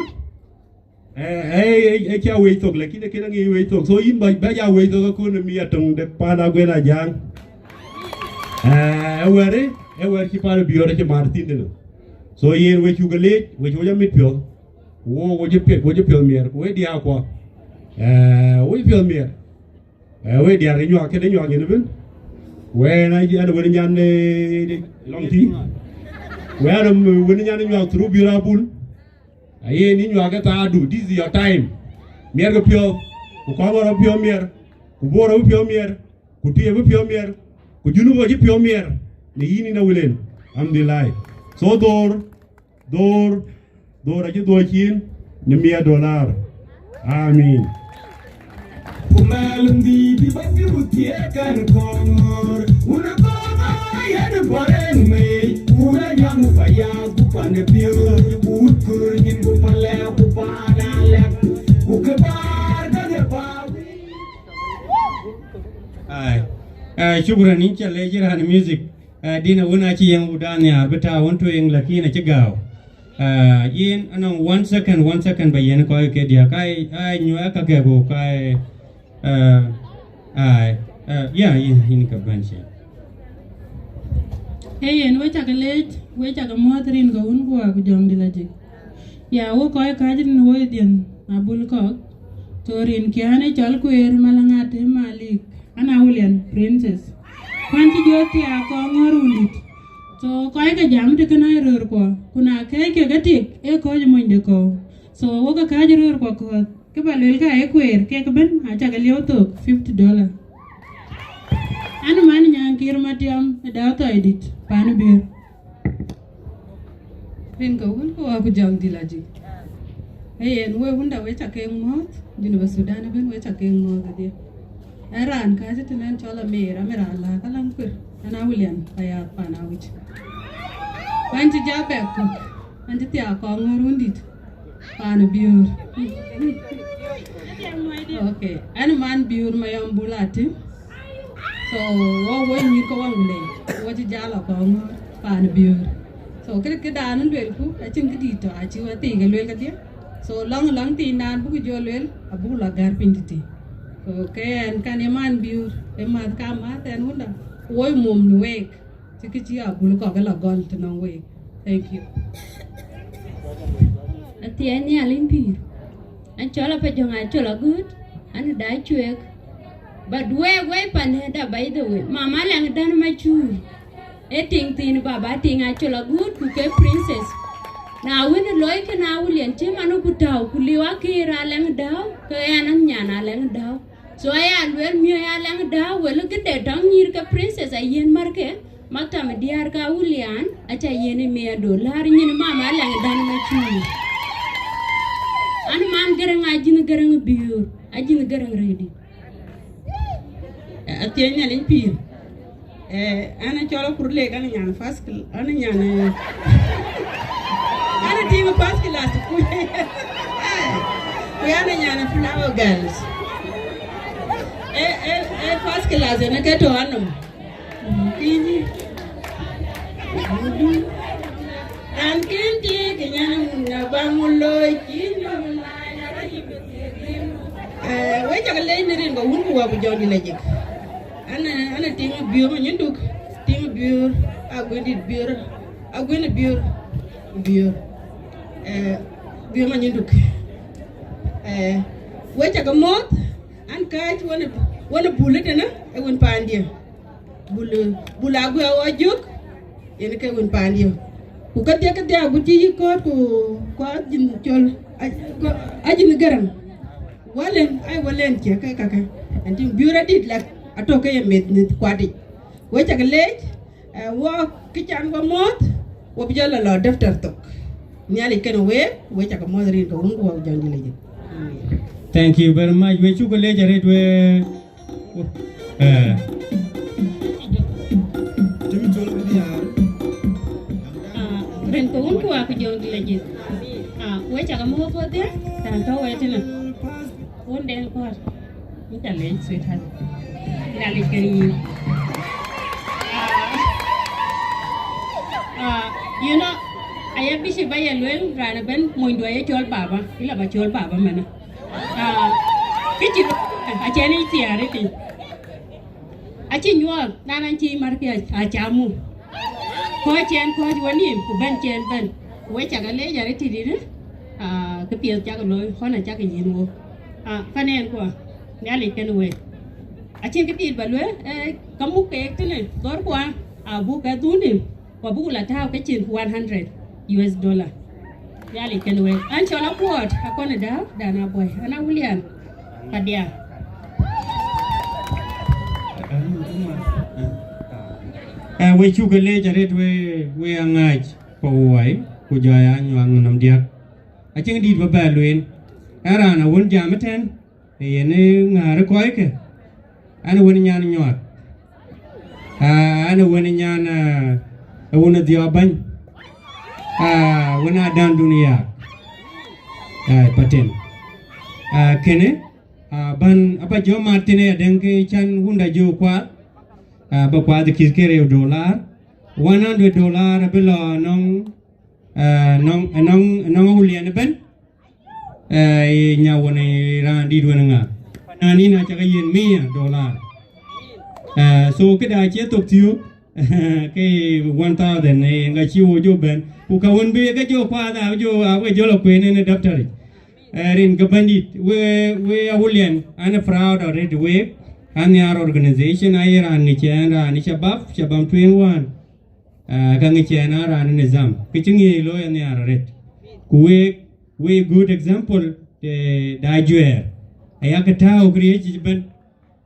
ee, ee, ee, ee cä wec thok, lakin ee kën aŋic wec thok. So, yïn ba, ba ja wec thok akun ë mi atɔŋ de paan Aguer Ajaŋ. Ee, ë wɛ̈t, ë wɛ̈t cï paan Biöör acï mat thïn tënë. So, yen we cuk leec, we cuk jɔ mit piɔ̈th. Wo, wo cï piɔ̈th, wo cï piɔ̈th miɛr, ku we diäär kuɔ. Ee, wo cï piɔ̈th miɛr. Ee, we diäär ke nyuak, këde nyuak yen ëbën. Wɛn a, an wën nyan, ee, lɔŋ tï. Wɛn a wën nyan nyuak through Biöör abul. Ayen yï nyuak ke thaadu, this is your time. Miɛr ke piɔ̈th, ku kɔŋ rɔ piɔ̈u miɛr, ku Bor rɔ piɔ̈u miɛr, ku Tuïc bï piɔ̈u miɛr, ku Junub acï piɔ̈u miɛr, në yïn yïn Awulian. Alhamdulillah. So dhor, dhor, dhor acï dhor cin në mia dolar. Amin. Ku mɛl ndïït bï bä piu thiëëk kɛn kɔŋɔ̈ɔ̈r, wun ë kɔŋɔ̈ɔ̈r yen bɔr en mei, wun ë nyam ku paya ku pan ë piööc, ku wut kör nyin ku palɛ ku paan alɛk, ku kë bäär kɛn ë bä Ai. Eh, shukran, yïn ca lec raan music. Eh, din awun acï yen wudan nhiaar bï tääu wun tueŋ, lakin acï gääu. Eh, yen anɔŋ one second, one second ba yen kɔc ke diäk. Ai, ai, nyuɛɛk ka kek ku kai, eh, ai, eh, ya, yin, yin ka bɛ̈n cie. Ee yen, we cak leec, we cak muɔ̈th rin ke wun ku wak jɔŋdï la jik. Ya, wo kɔc kääc rin woi dhiën abul kɔ̈k, to rin kiɛ̈n ë cɔl kueer malaŋat ë Malik, an Awulian Princess. Kuan cï jɔ thiaak kɔŋ ŋɔ̈r wundït. To kɔc ke jam të kënë ë röörkuɔ, ku na kɛ̈ɛ̈c kek ë tik, ee kɔc ë monyde kɔ̈u. So, wo ke kääc röörkuɔ kɔ̈th, kë ba luel ka ee kueer, kek ëbën, acak lieu thok fifty dollar. An man nyankir matiam ë dau thɔidït, pan biër. Rin ke wun ku wak ku jɔŋdï la jik. Ee yen, we wunda we ca keek muɔ̈th, Junub Sudan ëbën we ca keek muɔ̈th ëdhie. Ë raan kääc tënɛn cɔl Amer, Amer ala ka läŋ kuir, an Awulian, payaath pan awïc. Wɛn cï ja bɛk kök, an cï thiaak kɔŋ ŋɔ̈r wundït. Pan biör. Okay. An man biör mayɔm bul atim. So, wo wo nyïr ke waŋ lei. Wo cï jal akɔŋ pan biör. So, kë, këdan luelku, acïn këdït tɔ, acï wa thii ke luel kedhie. So, lɔŋ, lɔŋ thiindan buk jɔ luel, abuk la gär piny tëtï. So, ke ɛn kan ye man biör, ë math ka math ɛn wunda. Wo mum në week. Cï kë cï abul kɔk ë la gɔl të nɔŋ wei. Thank you. Athiɛɛn nhial yïn pïïr. An cɔl apɛ jɔŋ acɔl agut, an da cuek. But wek wei pandë da, by the way, mama Alɛŋ dan ma cuur. E tiŋ thiin baba tiŋ acɔl agut ku ke princess. Na wën looi kën Awulian cï man ku tääu ku liu akëër Alɛŋ dääu, ke ɛn an nyan Alɛŋ dääu. So aya luel miɔ̈c Alɛŋ dääu, wël këde tɔŋ nyïïr ke princess ayen märke, maktam diäär ka Awulian, aca yen ë mia dolar nyin mama Alɛŋ dan ma cuur. An man Gäräŋ, ajïn Gäräŋ biöör, ajïn Gäräŋ rëëdi. Athiɛɛny Nhialic pïïr. Eh, an acɔl akur lek, an nyan first cl-, an nyan, eh, an tiŋ first class ku, ku an nyan flower girls. Eh, eh, eh, first class en ke tɔ anɔm. Kïn. An kïn ti ke nyan na bang looi kïn. Eh, we cak leec në rin ke wun ku wak ku jɔŋdï la jik. An, an tiŋ biöör ma nyinduk, tiŋ biöör, aguëndït biöör, aguëndït biöör, biöör. Eh, biöör ma nyinduk. Eh, we cak muɔ̈th, an kääc wën, wën bul tënë, ë wën paandië. Bul, bul aguë awɔ jök, yen ke wën paandië. Ku kedhie, kedhie agut cï yï kööt ku, ku ajïn cɔl, a-, ku ajïn Gäräŋ. Walen, ai walen cie ke kakë. Ɛn tïŋ biöör adït lak, atɔ̈ ke ye meth, meth kuatic. We cak leec, eh, wɔ kë can wɔ muɔ̈th, wɔ bï jɔ la lɔ daftar thok. Nhialic kenë week, we cak muɔ̈th rin ke wun ku wak jɔŋdï la jik. Amen. Thank you very much. We cuk leec arëët we. Eh. Ah, rin ke wun ku wak jɔŋdï la jik. Ah, we cak amuk wedhie, tɛ̈n tɔ̈ we tënë. Wun den kɔɔr. Yïn ca leec, sweetheart. Nhialic ke yïn. Ah, ah, you know, aya bishop ba ye lueel, raan ëbën monydu aye cɔl baba, ila ba cɔl baba mënë. Ah, kë cï, acïn yic thiaar ëtï. Acï nyuɔɔth, na na cï märkï a, aca muk. Kɔc cɛn kɔc wenïïm, ku bɛ̈n cɛn bɛ̈n. We cak leec arëët tëdït, ah, kë piɛth cak looi, ɣɔn acak yïn wok. Ah, pan ɛn kuɔ, Nhialic kenë we. Acïn këdït ba lueel, eh, ka muk keek tënë, dhorkua, abuk ke dhuni, ku abuk la tääu ke cin one hundred U S dollar. Nhialic kenë we. An cɔl Akuɔɔt, akɔn ë dääu, dan Abuɔi, an a William, Padia. Eh, we cuk leec arëët we, we aŋääc, ku wai, ku jɔ ya nyuak nɔm diäk. Acïn dït ba bɛ lueel. Ë raan awën jam ëtɛ̈n, ë yen ë ŋäär ë kɔckë, an, wën nyan nyuak. Ah, an, wën nyan, ah, wën dhiɔp bäny. Ah, wën adan dunia. Ah, paten. Ah, kënë, ah, bän, aba jɔ mat tënë adɛ̈ŋ ke can wunda jɔ kuath. Ah, ba kuath kïth ke rëu dollar. One hundred dollar abï lɔ nɔŋ, ah, nɔŋ, nɔŋ, nɔŋ Awulian ëbën. Eh, ye nya wën, eh, raan dït wën ŋa. Fananin acä ke yen mia dollar. Eh, so këda cie thok thiök, ke one thousand, eh, ŋa cï wo jɔ bɛ̈n. Ku ka wën bï ke jɔ kuath, a jɔ, a we jɔ lɔ kueen në daptaric. Eh, rin ke bändït, we, we Awulian, an a proud already we, an nhiar organization, aye raan ŋic ɛn, raan ë shabab, shabab twenty-one. Ah, ka ŋic ɛn a raan ë nizam. Kë cï ŋiɛc looi anhiar arëët. Ku week, we good example, eh, da juɛɛr. Aya ke tääu këriëëc yic ëbën,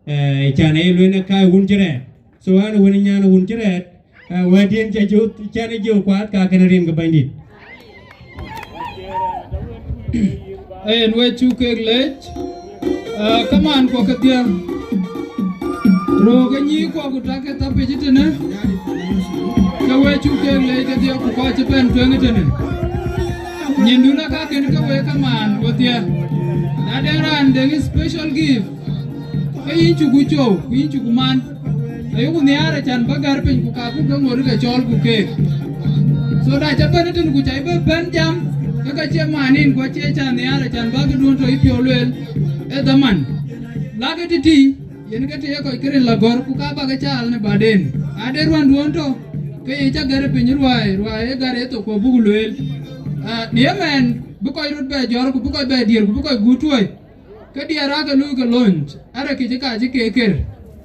eh, can aye lueel në kaai wun cï rɛɛt. So, an wën nyan wun cï rɛɛt, eh, wɛ̈tdiɛ̈n ca jɔ, can ë jɔ kuath ka kënë rin ke bänydït. Yen we cuk kek leec, ah, kamaan kuɔ kedhie. Röök ë nyïïn kuɔ ku tak ke thapic tënë. Ke we cuk kek leec kedhie ku kɔc cï bɛ̈n tueŋ tënë. Nyindun aka kën ke we kamaan wedhie. Na den raan deŋ special gift, ke yïn cuku cou, ku yïn cuku man. Ayuku nhiaar acan bä gär piny, ku ka buk ke ŋot ke cɔɔl ku keek. So, da cä bɛ̈n ëtën, ku cä bï bɛ̈n jam, ke ka cie manin, ku acie ca nhiaar acan bä këduön tɔ yïpiɔ̈u lueel, ë dhaman. Lakë tëtï, yen ke të ye kɔc kërin la gɔ̈r, ku ka bä ke caal në baden. Ade ruanduön tɔ, ke ye cä gär piny ruaai, ruaai ë gär ë thok ku buk lueel. Ah, në ëmɛn, bï kɔc röt bɛ jɔ̈ɔ̈r, ku bï kɔc bɛ diëër, ku bï kɔc guut tuɔɔc. Ke diɛɛr aake luui ke launch, arëk kë cï ka cï keek ker.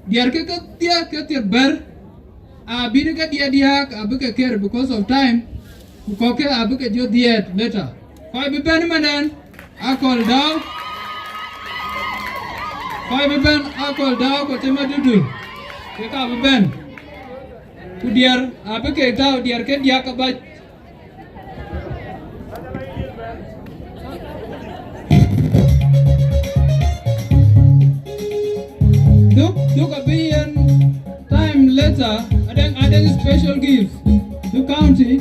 Diɛɛr ke kedhie, ke thiëër bɛ̈r, abïn ke diɛɛr diääk abï ke ker because of time, ku kɔ̈kkë abï ke jɔ dhiɛɛt later. Kɔc bï bɛ̈n ëmënɛn, Akɔl Dau. Kɔc bï bɛ̈n, Akɔl Dau, ku Tema Dudu, ke ka bï bɛ̈n. Ku diɛɛr abï keek tääu, diɛɛr ke diäk abac. Duk, duk abï yen time later, adɛŋ, adɛŋ special gift. Duk County,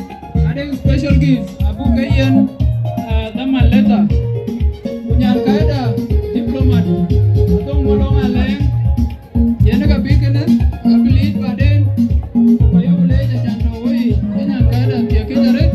adɛŋ special gift abuk ke yen, uh, dhaman later. Ku nyan kaida diplomat, Adhoŋ Malɔŋ Alɛɛŋ, yen ka bï kënë, ka bï liit baden, ku ayok leec acan tɔ woi, ë nyan kaida thiëk këc arëët.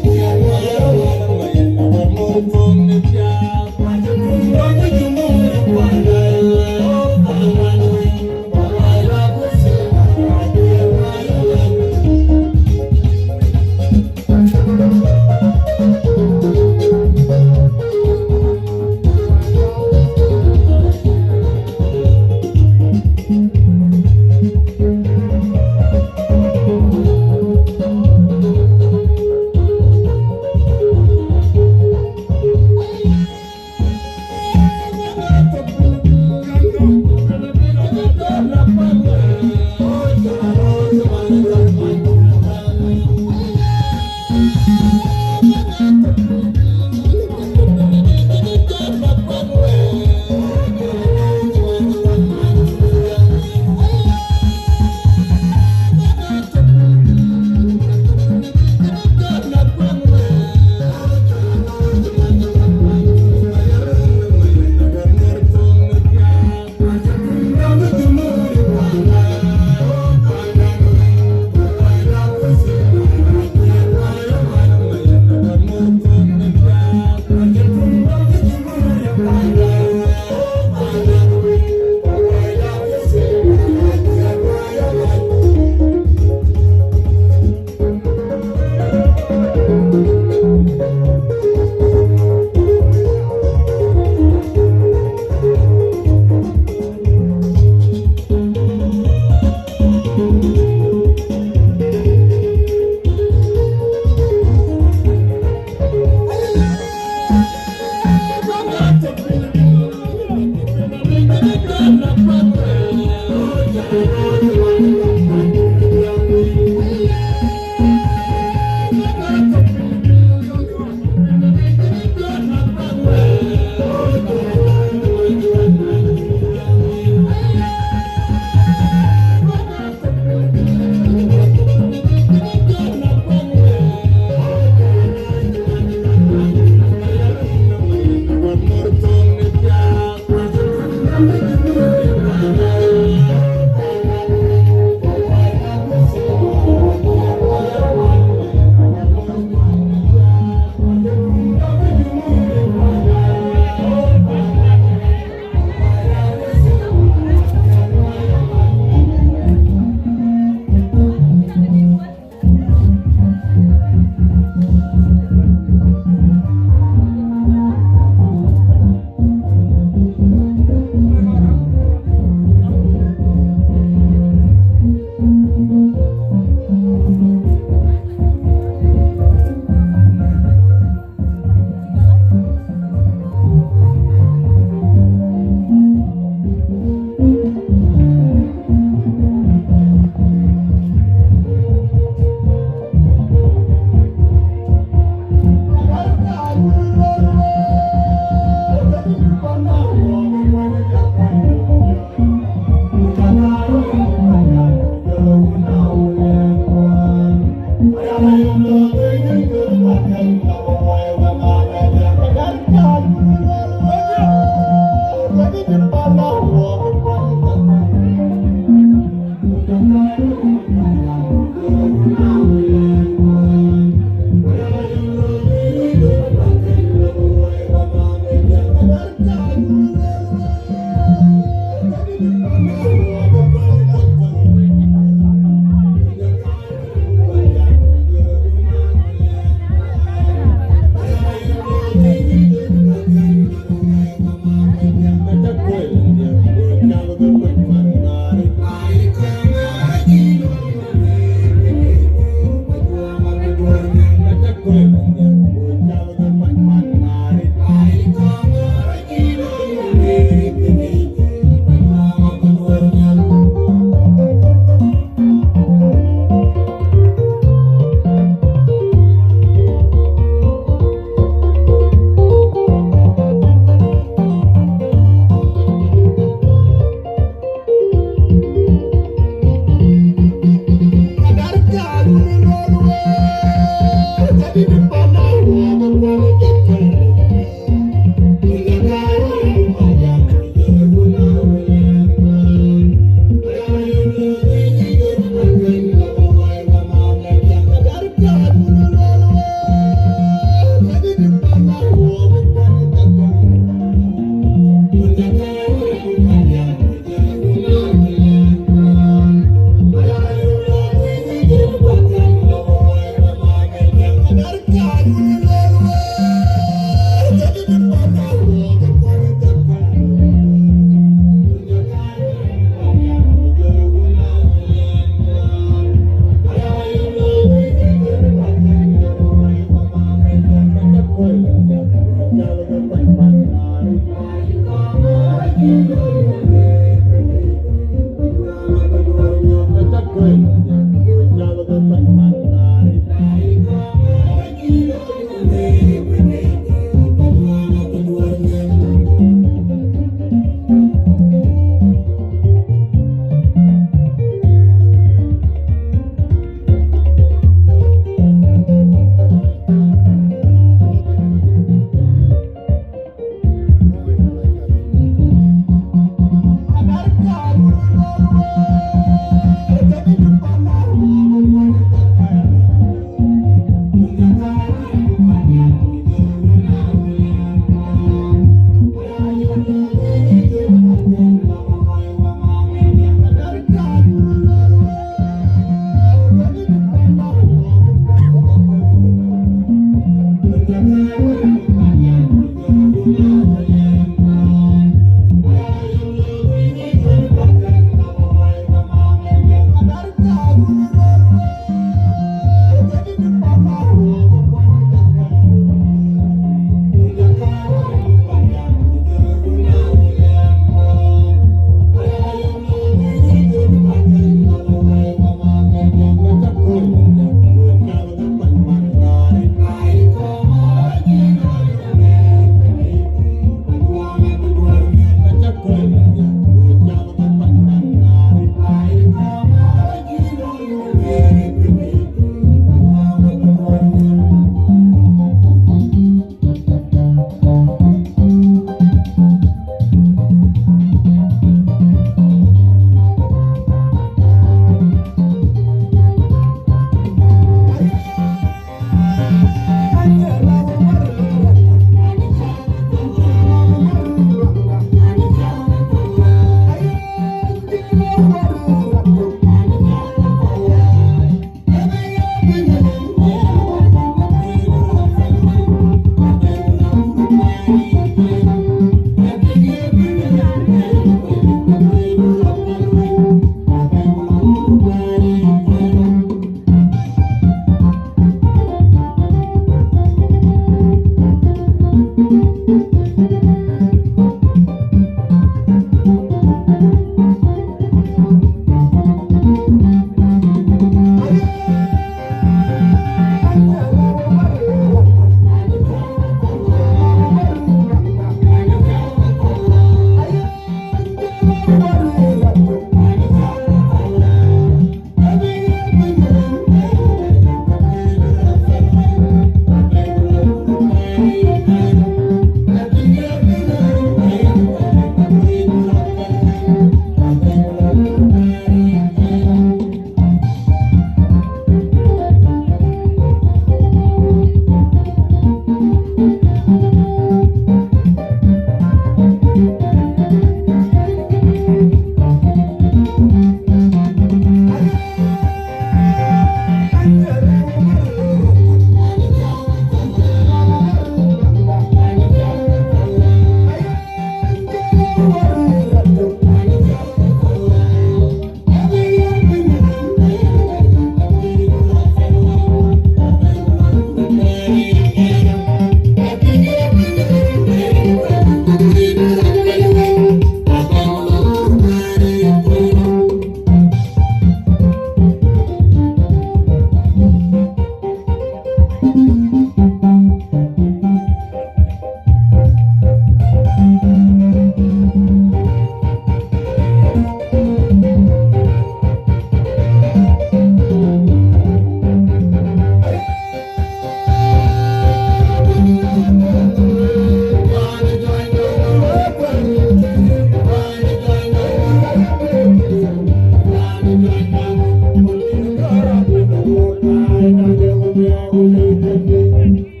Thank you.